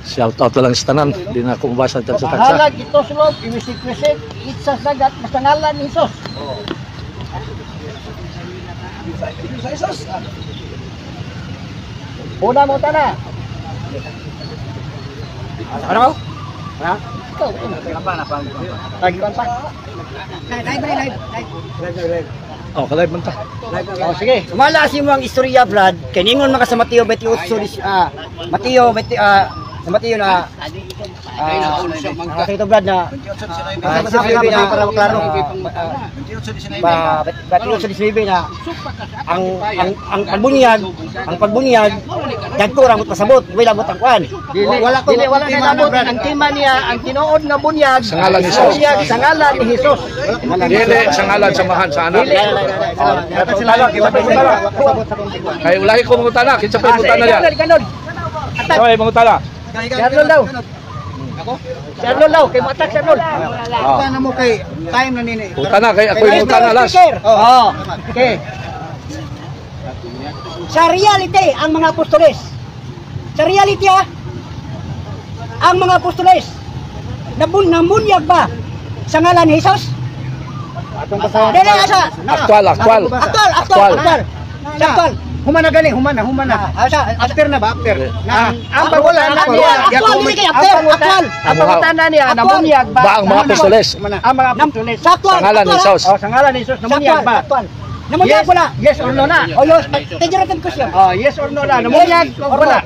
Shout out lang sa tanan, di na ako mabasa sa taksa. Bahalag ito sulod, iwisik-wisik, itsa sagat sa ngalan ni Hesus. Una mo tana. Ano? Ha? Ikaw, una. Pa. Live. Oh, ka-live man ta. Oh, sige. Sumala si mo ang istorya, Brad. Kay ningon man ka sa Mateo 28, Mateo 20, sa Mateo na ito, Brad, na para maklaro. 28:19 na ang pagbunyan, dagko ra mo pasabot, wala mo tangkuan. Wala ko Dili, wala na labot. Ang tema niya, ang tinuod nga bunyag sa ngalan ni Jesus. Sa ngalan ni Jesus. Dili sa ngalan sa Amahan sa Anak. Kay ulahi ko mangutana, kinsa pa mangutana diya? Kanon. Sorry, mangutana. Kanon daw. Ako? Si Arnold daw, kay matak si Arnold. Puta na mo kay time na nini. Puta na kay ako'y puta na last. Oh. Okay. Sa reality, ang mga apostoles. Sa reality ang mga apostoles, namunyag ba sa ngalan ni Jesus? Atong basahan. Dili asa. Aktual, aktual. Aktual, aktual, aktual. Sa aktual. Humana gani, humana, humana. Asa, asa. After na ba? After. Ah, Na, ang wala na Aktual, dili kay after, aktual. Ang pangutana niya, namunyag ba? Ba ang mga apostoles? Humana. Ang mga apostoles. Sa aktual. Sa ngalan ni aktual, Jesus. Oh, sa ngalan ni Jesus, Sa namunyag aktual, ba? aktual. Namunyag Yes, wala. yes or no na? O yes, tejeratin ko siya. Oh, yes or no na? Namunyag o wala?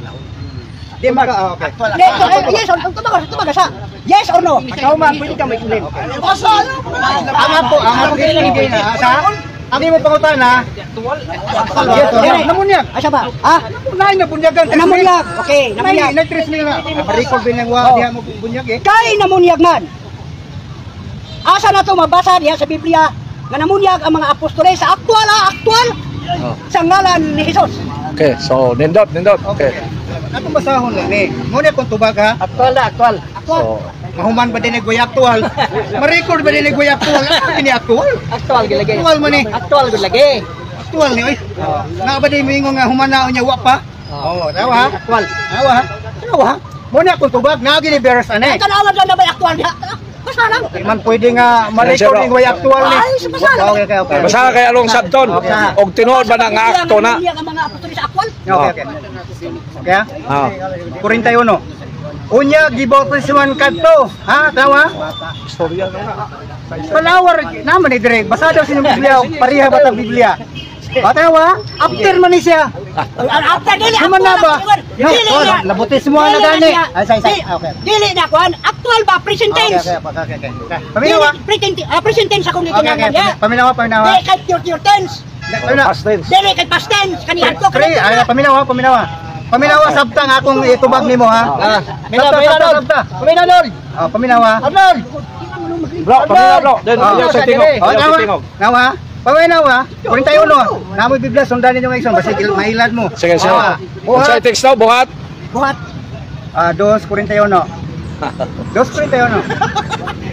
Di mag Okay. Dito, yes or tumagas, tumagas ha. Yes or no? Ikaw man, pwede ka may-claim. Ang ako, ang ako gilingay na. Sa ang imo pangutana. Yes, or no? Namunyag. Asa ba? Ha? Nay na bunyagan. Namunyag. Okay, namunyag. Nay, nay 3 mil na. Record bin lang wa diha mo bunyag eh. Kay namunyag man. Asa na to mabasa diha sa Biblia nga namunyag ang mga apostoles sa aktual aktual sa ngalan ni Jesus. Okay, so nindot, nindot. Okay. Atong basahon lang ni. Mo na kung tubag ha. Aktual na, aktual. So, Mahuman ba din ay aktual? Ma-record ba din ay aktual? Ano ni aktual? Aktual gilagi. Aktual man ni. Aktual gud lagi. Aktual ni oy. Naa ba din moingon nga human na unya wa pa? Oo, tawa ha. Aktual. Tawa ha. Tawa ha. Mo na kung tubag naa gini bears ane. Tanawan lang na ba aktual diha? Basta lang. Di man pwede nga ma-record ning way aktual ni. Ay, basta lang. Okay. Basta kay along sabton. Og tinuod ba na nga akto na? Namunyag ang mga apostoles sa aktual. Okay. Okay ha? Ah. 41. Unya gibautisman kadto. Ha, tawa? Istorya na. Palawar naman ni direk. Basa daw sa Biblia, pareha ba ta Biblia? O tawa? After man ni siya. After dili Human na ba? No, Dili oh, na. labutismo na Dili gani. siya. Ay, say, say. Okay. Dili na kuan. Actual ba present tense? Okay. Paminawa. Dili present present tense akong Okay. gikinahanglan niya. Paminawa, paminawa. Dili kay future tense. Paminawa. Past tense. Dili kay past tense kani adto Pre, ay, paminawa, paminawa. Paminawa sabta nga akong itubag nimo ha. Paminawa, Sabta, paminawa, sabta, Lord. sabta. Paminawa, Lord. Oh, paminawa. Arnold. Bro, paminaw bro. Then ayaw sa tingog. Oh, Ayaw sa nawa. tingog. Nawa. Paminawa. 41. Namoy Biblia sundan ninyo ngayon basig mailad mo. Sige, sige. Ah, buhat. Unsay text daw buhat? Buhat. Ah, 2:41. 2:41.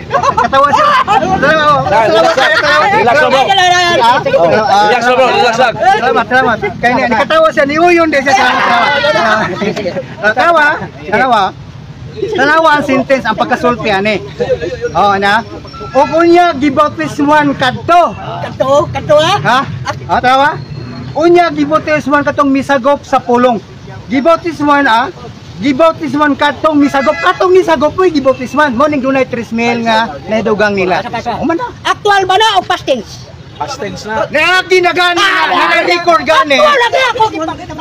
Katawa siya. Salamat. Relax lang. Relax lang bro. Oh, relax lang bro, relax lang. Salamat, salamat. Kaya ni katawa siya ni Uyon din siya. Salamat, salamat. Tawa, tawa. Tanawa ang sentence ang pagkasulti ani. Oo na. O unya gibautismuhan kadto. Kadto, kadto ha. Ha? Ah, tawa? Unya gibautismuhan katong misagop sa pulong. Gibautismuhan ah. Gibautismuhan katong misagop. Katong misagop mo'y gibautismuhan. Mo ning dunay 3 mil nga nadugang nila. Human na. Actual ba na o past tense? Past tense na. Naagi na gani na record gani. Actual lagi ako gipakita.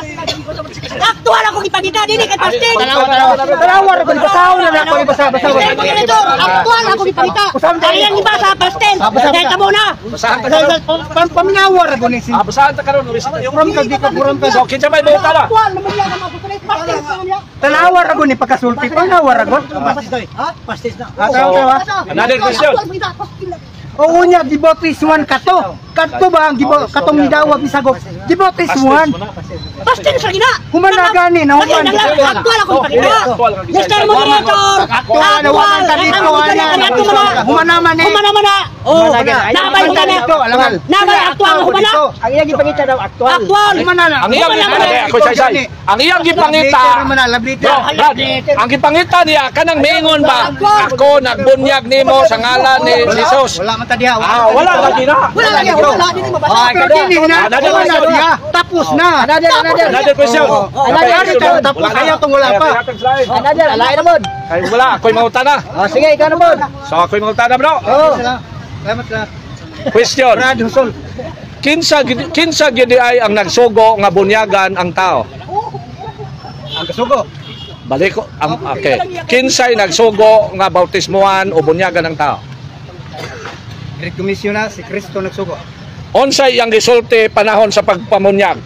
Actual ako gipakita dili kay past tense. Tanawa ra ko basahon na nako ibasa basa. Mr. Moderator, actual ako gipakita. Kaya ang ibasa past tense. Basa, basa. Dahil kamo na. Basahan ta karon. Paminawa ra ko ni sin. Ah, basahan ta karon. Kuram ka di ka kuram ka. So kinsa may buhat na? Actual naman yan ang mga apostoles. Past tense naman yan. Tanawa ra ko ni pagkasulti. Paminawa ra ko. Ha? Past tense na. Ah, tawa, tawa. Another question. Actual mo past tense. Oo niya gibautismuhan kato. Kadto ba ang gibo katong midawag misagop? Gibautismuhan. Past tense lagi na. Human na gani na human. Actual ako gipakita. Actual ang gisay. Mr. Moderator, Actual na waman ka dito ana. Human naman eh. Human naman na. Oh, nabay Human human na. dito, alangal. Nabay actual human na. Ang iyang gipangita daw aktual. Actual. Human na. Ang iyang ako say Ang iyang gipangita. Later man na, labliter. Bro, Brad, ang gipangita niya kanang mingon ba ako nagbunyag nimo sa ngalan ni Jesus. Wala man ta diha. Ah, wala lagi na. Wala lagi, wala dili mabasa. Pero dili na, Another wala question. diha. Tapos na. Another, another. Another question. Another question. Tapos ayaw tong wala pa. Another, alain na bod. Ay wala, ako'y mangutana. Oh, sige, ikaw na bod. So ako'y mangutana bro. Oh. Salamat salamat. Question. Brad Husol. Kinsa gid ay ang nagsugo nga bunyagan ang tao? Ang kasugo. Balik ko ang okay. Kinsay nagsugo nga bautismuhan o bunyagan ang tao? Great Commission na si Kristo nagsugo. Unsay iyang gisulti panahon sa pagpamunyag?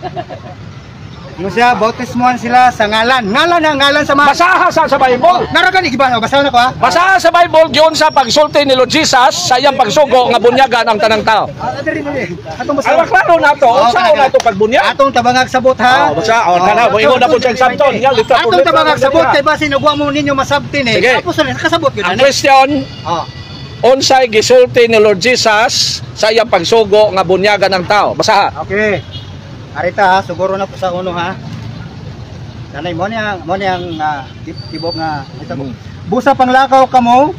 Yung siya, bautismohan sila sa ngalan. Ngalan na, ngalan sa mga. Basaha sa Bible. Naragan, iba, basahan ako ha. Basaha sa Bible yun sa pagsulti ni Lord Jesus sa iyang pagsugo nga bunyagan ang tanang tao. Diri, diri. Atong basahan. Alam klaro na to, Oh, unsa kana, na to pagbunyag? Atong tabangag sabot ha. Oh, basta, oh, tanaw, moingon na po siyang sabton. Yan, litra po Atong litra, tabangag litra. sabot kay basin ugwa mo ninyo masabtin eh. Sige. Tapos na kasabot gyud Ang ani. question, Oh. unsay gisulti ni Lord Jesus sa iyang pagsugo nga bunyagan ang tao? Basaha. Okay. Arita ha, siguro na po sa uno ha. Nanay mo niyang tibok nga ito. Busa panglakaw kamo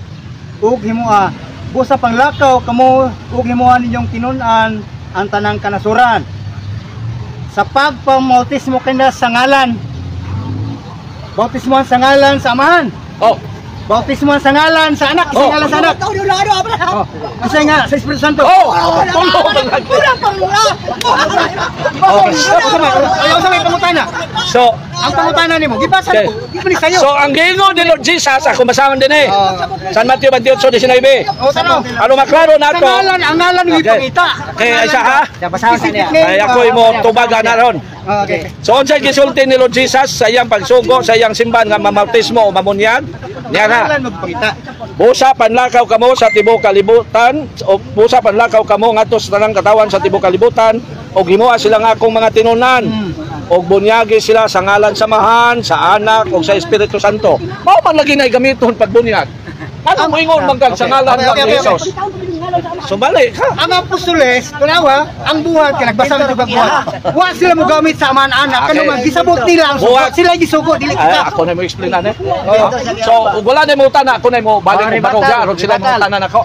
ug himoa. Busa panglakaw kamo ug himoa ninyong tinun-an ang tanang kanasuran. Sa pagpamautismo kina sa ngalan. Bautismo sa ngalan sa Amahan. Oh, Bautismo sa ngalan sa anak, sa Oh. ngalan sa anak. Oh, kasi nga sa Espiritu Santo. oh, tulo man lang. Oh, ayaw sa may pangutana. So, Ang pangutana nimo, gibasa Okay. ko, di ba ni sayo? so ang giingon ni Lord Jesus, ako basahon din eh. San Mateo 28:19. Oh, tanaw. Ano maklaro na Sa to? ngalan, ang ngalan yung Okay. ipangita. Okay, isa ha. Basahan niya. Ay ako mo tubagan na ron. Okay. So unsay gisulti ni Lord Jesus sa iyang pagsugo sa iyang simbahan nga mamautismo o mamunyag? Niya nga. Ngalan magpangita. Busa panlakaw kamo sa tibuok kalibutan o busa panlakaw kamo ngadto sa tanang katawan sa tibuok kalibutan og himoa sila nga akong mga tinunan og bunyagi sila sa ngalan sa Amahan, sa Anak ug sa Espiritu Santo. Mao man lagi na gamiton pagbunyag. Ano mo ingon man kag sa ngalan Okay, okay, ng okay, Jesus? So bali ka. Ang apostoles, kunawa, ang buhat kay nagbasa ng buhat. Wa sila mo gamit sa amahan anak, Okay. kano man gisabot nila ang sugo. Buhat. Sila gisugo dili Ay, kita. ako na mo explain na eh. So ug wala na mo utana, ako na mo balik og barog aron sila mo utanan ako.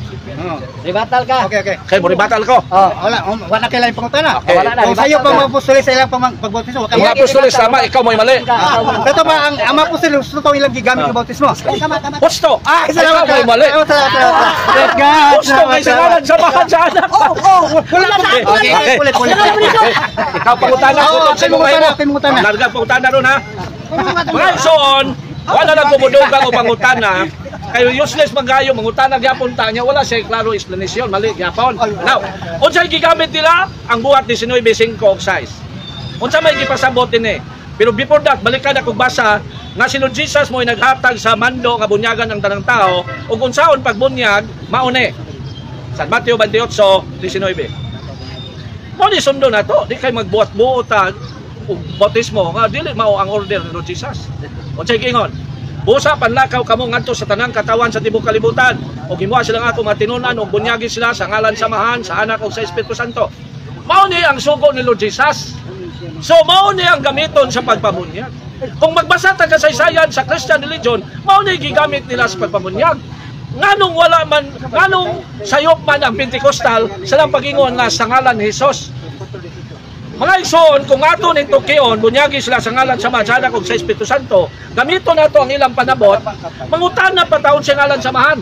Ribatal ka. Okay, okay. Kay mo ribatal ko. Oh, wala, wala kay laing pangutana. Okay. Wala na, Kung sayo ribatal pa ka. mga apostoles sa ilang pagbautismo, wa ka Ang apostoles tama, ikaw mo'y mali. Ito ba ang ang mga apostoles gusto ilang gigamit ang bautismo? Husto. Ah, salamat. Ikaw mo'y mali. Salamat, salamat, salamat. Husto kay sa ngalan sa Amahan, sa Anak. Oh, Wala pa. Okay, okay. Ulit, ulit. Okay. Ikaw pangutana Oo, ko ako'y mangutana, ako'y mangutana. Larga pangutana ron ha. Mga igsoon, wala na kumudugang o pangutana. Kayo useless man kayo mangutana gyapon ta niya wala siya klaro explanation mali gyapon. Now, unsay gigamit nila ang buhat 19:5 og 6. Unsa may gipasabot dinhi? Pero before that, balikan ako basa nga si Lord Jesus mo'y naghatag sa mando nga bunyagan ang tanang tao ug unsaon pagbunyag mao ni. San Mateo 28:19. Mao ni sundo na to, di kay magbuhat-buot ta og bautismo nga dili mao ang order ni Lord Jesus. Unsay giingon? Busa panlakaw kamo ngadto sa tanang katawan sa tibuok kalibutan ug himoa sila nga ako mga tinunan ug bunyagi sila sa ngalan sa Amahan, sa Anak ug sa Espiritu Santo. Mao ni ang sugo ni Lord Jesus. So mao ni ang gamiton sa pagpamunyag. Kung magbasa ta kasaysayan sa Christian religion, mao ni gigamit nila sa pagpamunyag. Nganong wala man, nganong sayop man ang Pentecostal sa lang pagingon nga sa ngalan ni Jesus. Mga igsoon, kung ato ning tukion, bunyagi sila sa ngalan sa Amahan, sa Anak ug sa Espiritu Santo, gamito nato ang ilang panabot, mangutana pa taon sa ngalan sa Amahan.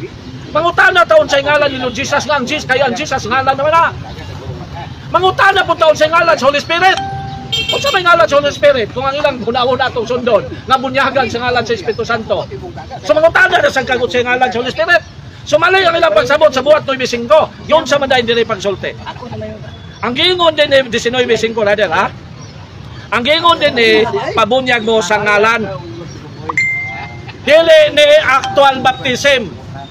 Mangutana taon sa ngalan ni Lord Jesus nga ang Jesus, kaya ang Jesus ngalan naman na. Mangutana po taon sa ngalan sa Holy Spirit. Unsa may ngalan sa Holy Spirit kung ang ilang hunahuna atong sundon nga bunyagan sa ngalan sa Espiritu Santo. So mangutana na sang kagot sa ngalan sa Holy Spirit. So mali ang ilang pagsabot sa buhat 9:5. Yun sa manday diri pagsulti. Ang giingon din ni 19:5 brother ha. Ang giingon din ni pabunyag mo sa ngalan. Dili ni actual baptism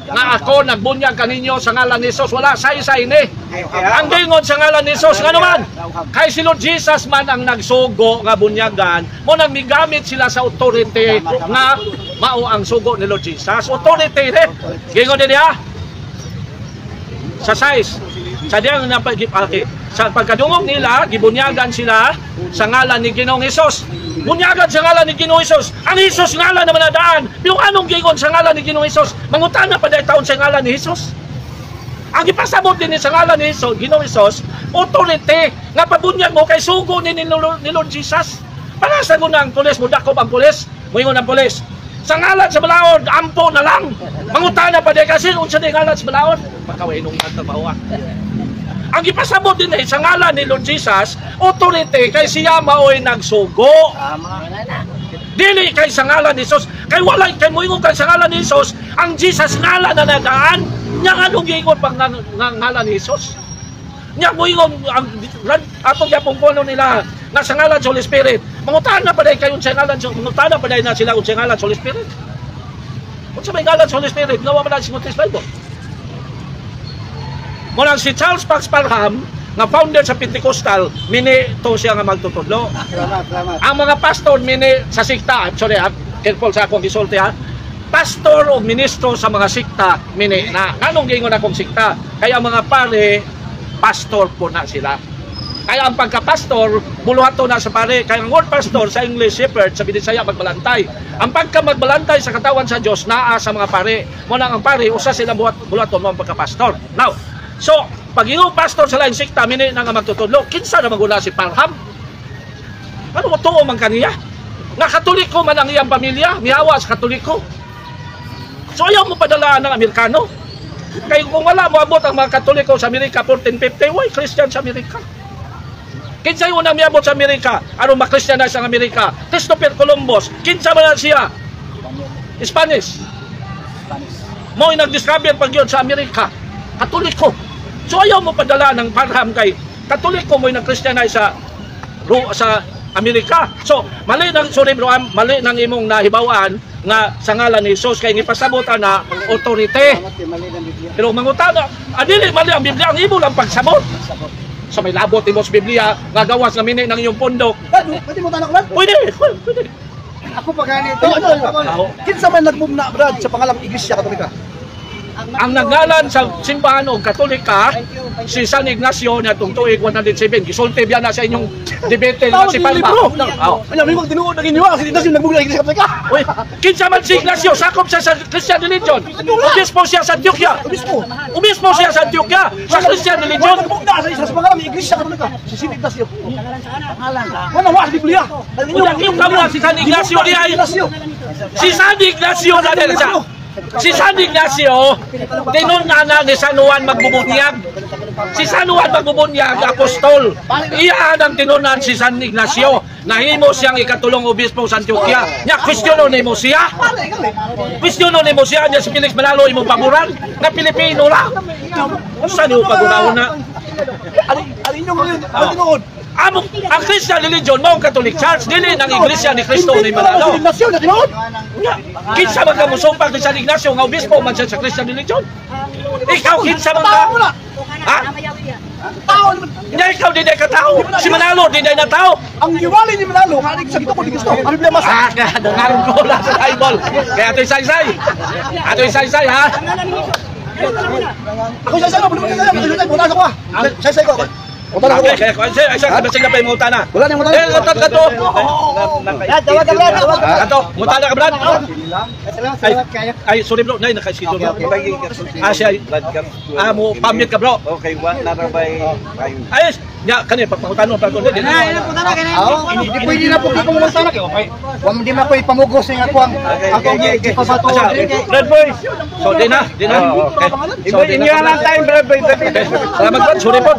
nga ako nagbunyag kaninyo sa ngalan ni Jesus, wala say-say ni. Ang giingon sa ngalan ni Jesus ngano man? Kay si Lord Jesus man ang nagsugo nga bunyagan, mo nang migamit sila sa authority nga mao ang sugo ni Lord Jesus. Authority ni. Giingon din niya sa size. Sa diyang napagipaki. Sa pagkadungog nila, gibunyagan sila sa ngalan ni Ginoong Hesus. Bunyagan sa ngalan ni Ginoong Hesus. Ang Hesus ngalan naman na daan. Pero anong gingon sa ngalan ni Ginoong Hesus? Mangutana pa dahil taon sa ngalan ni Hesus. Ang ipasabot din sa ngalan ni Hesus, Ginoong Hesus, authority nga pabunyag mo kay sugo ni Lord Jesus. Para sa ang pulis, mudakop ang pulis, muingon ang pulis. Sa ngalan sa balaod, ampo na lang. Mangutana pa dahil kasi unsa di ngalan sa balaod? Pagkawainong nga trabaho. Ang ipasabot din sa ngalan ni Lord Jesus, authority kay siya maoy nagsugo. Dili kay sa ngalan ni Jesus, kay walay kay moingon kay sa ngalan ni Jesus, ang Jesus ngalan na nadaan, nya anong giingon pag ngalan ni Jesus? Nya moingon ang atong gyapon kuno nila nga sa ngalan sa Holy Spirit. Mangutana pa dahil kayo sa ngalan, mangutana pa dahil na sila sa ngalan sa Holy Spirit. Unsa may ngalan sa Holy Spirit, nga wa man ang singutis Bible. Muna si Charles Fox Parham, nga founder sa Pentecostal, mini to siya nga magtutudlo. Salamat, salamat. Ang mga pastor mini sa sikta, I'm sorry ha, careful sa akong gisulti ha. Pastor o ministro sa mga sikta mini na. Nganong giingon akong sikta? Kaya ang mga pare, pastor po na sila. Kaya ang pagka-pastor, buluhato na sa pare. Kaya ang word pastor sa English shepherd, sa Binisaya magbalantay. Ang pagka magbalantay sa katawan sa Dios naa sa mga pare. Muna ang pare, usa sila buhaton mo ang pagka-pastor. Now, so pag iyong pastor sa laing sikta, mini na nga magtutudlo, kinsa na magula si Parham? Ano mo tuo man kaniya? Nga Katoliko man ang iyang pamilya, mihawa sa Katoliko. So ayaw mo padalaan ng Amerikano. Kaya kung wala mo abot ang mga Katoliko sa Amerika 1450, why Christian sa Amerika? Kinsa yung unang miabot sa Amerika? Aron ma-Christianize ang Amerika? Christopher Columbus. Kinsa man na siya? Spanish. Mo'y nag-discover pag yun sa Amerika. Katoliko. So ayaw mo padala ng Parham kay Katoliko mo'y nag-Christianize sa Amerika. So mali nang sorry bro, mali nang imong nahibaw-an nga sa ngalan ni Jesus kay gipasabot na otorite. Pero mangutana, adili mali ang Biblia, ang imo lang pagsabot. Sa may labot imo sa Biblia nga gawas nga mini ng iyong pundok. Pwede mo tanong, Brad? Pwede, pwede. Ako pa ganito. Kinsa man nagmumna, Brad, sa pangalang Iglesia Katolika? Ang nagalan sa simbahan og Katolika si San Ignacio na itong tuig 107. Gisulti biya na sa inyong debate na si Palma. Oh. Alam mo tinuod ang inyo kasi Ignacio nagmumna ang Iglesia Katolika. Uy, kinsa man si Ignacio, sakop siya sa Christian religion. Obispo siya sa Antioquia. Obispo siya sa Antioquia sa Christian religion. Nagmumna sa isa sa pangalang Iglesia Katolika si San Ignacio. Wala wa sa Biblia. Unya kamo si San Ignacio di ay. Si San Ignacio na dahil sa si San Ignacio, tinun-ana ni San Juan magbubunyag. Si San Juan magbubunyag, apostol. Iya ang tinunan si San Ignacio. Nahimo siyang ikatulong obispo sa Antioquia. Nya, kwestiyono nimo siya. Kwestiyono nimo siya. Nya si Felix Manalo imong paboran. Na Pilipino lang. Saan yung paboran na? Alin yung tinuod? Ang Christian religion mao ang Catholic Church, dili ng Iglesia ni Cristo ni Manalo. Kinsa man ka mosumpag ni San Ignacio nga obispo man siya sa Christian religion? Ikaw kinsa man ka? Ha? Nya ikaw di ka tao. Si Manalo di na tao. Ang giwali ni Manalo nga sa gituko ni Kristo. Ano problema sa? Ah, dangaron ko lang sa Bible. Kaya atoy saysay. Atoy saysay ha. Ako saysay ko, ko. Saysay ko. Okay, kaya kaya pa yung utana. Wala nang utana. Eh, utan ka to. Tawag ka, Brad. Tawag ka. Kato, utana ka, Brad. Ay, sorry bro, nay naka-schedule. Ah, siya. Ah, mo pamit ka, bro. Okay, wa na ra bay. Ayos. Nya kani pagpangutano pa ko. Hindi pwede na po ko mangutana kay okay. Wa di man ko ipamugos ning ako ang akong ipabato. Brad boy. So di na, di na. Okay. So di Inyo lang time, Brad boy. Salamat bro, sorry po.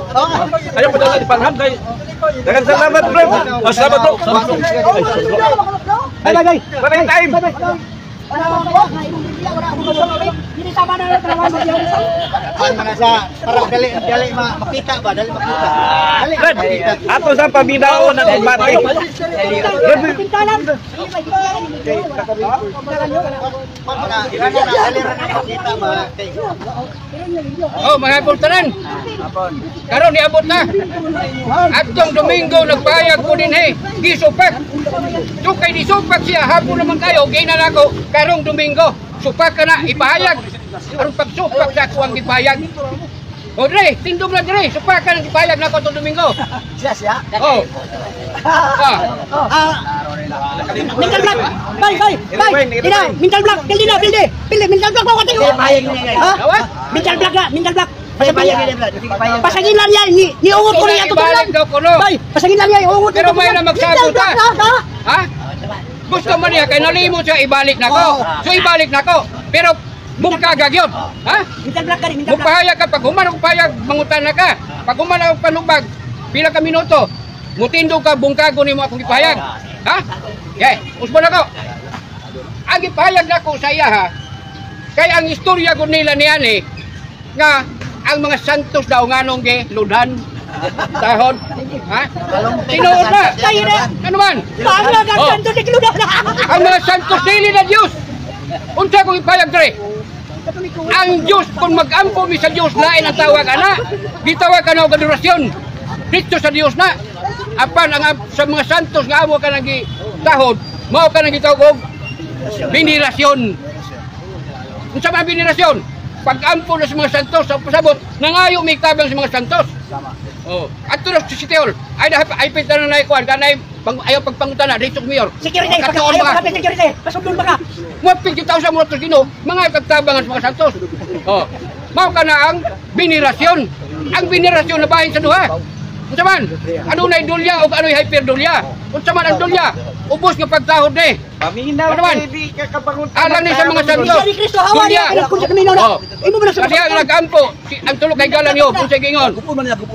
Ayaw pa dala ni Parham kay. Daghang salamat, bro. Oh, salamat bro. Bye bye. Bye time. Sa para dali dali makita ba, dali makita. Dali makita. Ato sa pabidaon ng umbate. Oh, mga kultaran. Karon niabot na. Atong Domingo nagpahayag ko din eh. Gisupak. Tukay di supak siya hapon naman kayo gina nako karong Domingo. Supak ka na ipahayag. Aron pagsupak sa ako ang gipahayag. O dre, tindog na dre, supak ka ng gipahayag nako atong Domingo. Siya siya. Oh. Ah. Mental block. Bye bye bye. Dina, mental block. Pildi na, pildi. Pildi mental block mo katingo. Ha? Mental block na, mental block. Pasagin lang yan, ni ungot ko niya Ibalik daw ko no. Bay, pasagin lang yan, ungot. Pero may na magsagot ha. Ha? Gusto man niya kay nalimot siya ibalik nako. So ibalik nako. Pero bungkagag yun. Ha? Mental block ka rin, mental block. Mupahayag ka pag human akong pahayag, mangutan na ka. Pag human akong panubag, pila ka minuto, mutindog ka bungkago nimo akong ipahayag. Ha? Okay, usbon ako. Ang ipahayag nako sa iya ha. Kay ang istorya gud nila niyan eh nga ang mga santos daw nganong ge ludan. Tahod. Ha? Tinuod na. Kaya na. Ano man? Paano ang santo ni Cluda na? Ang mga santos dili na Dios. Unsa kong ipayag dre? Ang Dios kung mag-ampo mi sa Dios lain ang tawag ana. Gitawag ka na og adorasyon. Dito sa Dios na. Apan ang sa mga santos nga amo ka nang gitahod, mao ka nang gitawag og venerasyon. Unsa man venerasyon? Pag-ampo na sa mga santos sa pasabot, nangayo mi tabang sa mga santos. Oh, adto na sa City Hall. Ay na ay pita na nay kuan kanay ayaw pagpangutana dito mayor. Security, Katuon ayaw ba? pagkapit security. Pasundon ba ka? Mo 50,000 mo to Ginoo, mga pagtabangan sa mga santos. Oh. Mao ka na ang venerasyon. Ang venerasyon na bahin sa duha. Unsa man? Ano nay dulya o ano'y hyperdulya? Unsa man ang dulya? Ubos nga pagtahod ni. Paminaw Ano man? kay di ka kapangutan. Alang ni sa mga santos. Siya ni Kristo hawa niya. Dulya. Kung sa kaminaw na. Oh. Imo ba na sa Kasi ang nag-ampo, si, ang tulog kay galan niyo, kung sa gingon.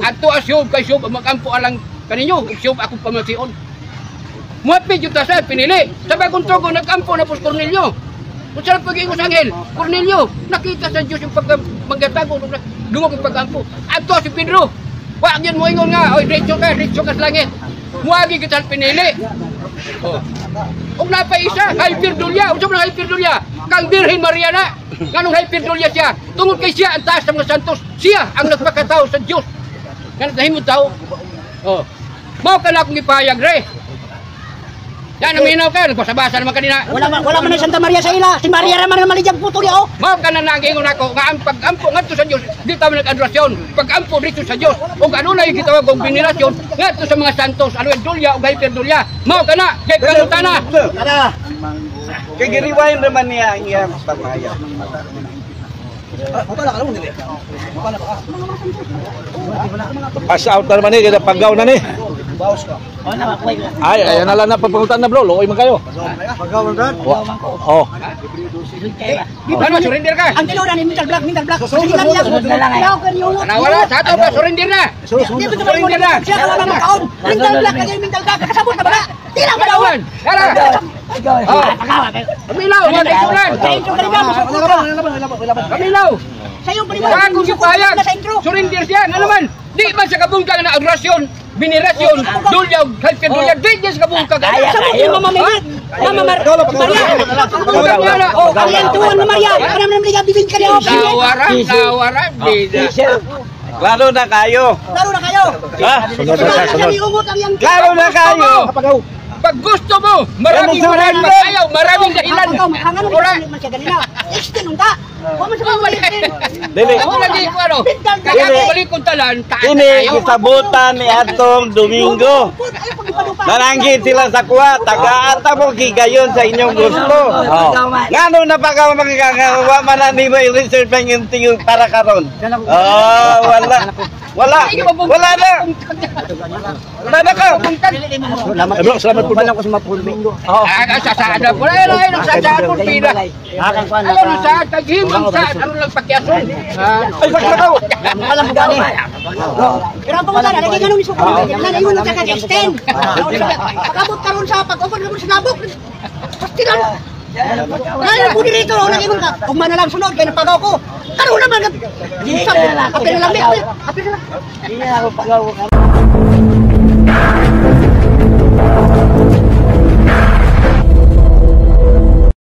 Adto as yub kay siyub magampo alang kaninyo, siyub akong pamation. Muapit yung tasa, pinili. Sa bagong tugo, nag-ampo na po si Cornelio. Kung saan pag-ingon sa anghel, Cornelio, nakita sa Diyos yung pag magatago, dungog yung pag-ampo. Adto si Pedro, wag yun mo ingon nga, oy, diretso ka sa langit. Muagi kita sa pinili. Oh. Ug napa isa, hyperdulya. Unsa man ang hyperdulya? Kang Birhen Maria na. Nganong hyperdulya siya? Tungod kay siya ang taas sa mga santos. Siya ang nagpakatao sa Dios. Nganong nahimong tao. Oh. Mao ka na akong ipahayag re. Yan, naminaw ka, nagbasa-basa naman kanina. Wala man ang Santa Maria sa ila. Si Maria ra man ang malidyang puto niya oh. Mao ka na nagingon ako nga ang pag-ampo ngadto sa Dios, di ta man nag-adorasyon. Pag-ampo dito sa Dios, ug ano na yung gitawag og venerasyon ngadto sa mga santos, ano yung dulya ug hyperdulya. Mao ka na, kay pangutana. Kay giriwain naman niya ang iyang pamaya. Pass out na naman ni, kaya paggaw na ni. Ay, ayan na lang na pagpangutan na bro, luoy man kayo. Oh. Ano, surrender ka? Ang tinuod ni mental block, mental block. Pasundon niya. Ayaw ka niyo. Wala, sa ato ba, surrender na. Di ba Surrender na. Siya ka wala makaon. Mental block kaya mental block. Kasabot na ba na? Di lang ba daw? Palawan, dara. Oh. Kamilaw, mga kaisulan. Sa intro ka rin ba? Masukot ka. Kamilaw. Sa iyong paniwala. Sa akong gipahayag, Sa intro. surrender siya. Nga naman, di man sa kabungkag na adorasyon, venerasyon, dulya, hyperdulya, di niya sa kabungkag. Sabot yung Mama Mary. Mama Maria. Kabungkag niya na. Oh, ang iyang tuwan na Maria. Para naman niya bibig ka niya. Nawara, nawara, bida. Klaro na kayo. Laro na kayo. Ha? Sunod na siya, sunod. Ungot ang iyang Klaro na kayo. Pag gusto mo, maraming maraming ayaw, maraming dahilan. Ang ano Ora. man siya ganina. Extend unta. Wa man siya extend. Dili. Ako lagi ko ano. Kaya ako balik kong talan, taas na Kini tayo. gisabutan ni atong Domingo. Nananggit sila sa kuwa, taga-ata mo gigayon sa inyong gusto. Oh. Ngano na pa ka magkakawa man na nimo i-research pa yung tingog para karon. Ah, wala. Wala. Wala na. Wala na ka. Eh, bro, salamat po. Bro. Ah, sa saan na po. Ayun, ayun, sa saan po, pila. Ayun, sa taghimong sa aron lang pakiason. Ay, saksakaw. Pero ang pangutan, lagi ganun iso ko. Nan ingon sa kag extend. Pag-abot karon sa pag-open karon sa nabok. Pasti lang. Ngayon po dito, lagi ingon ka. Ug man na lang sunod kay napagaw ko. Karon naman. Apil na lang, apil na lang.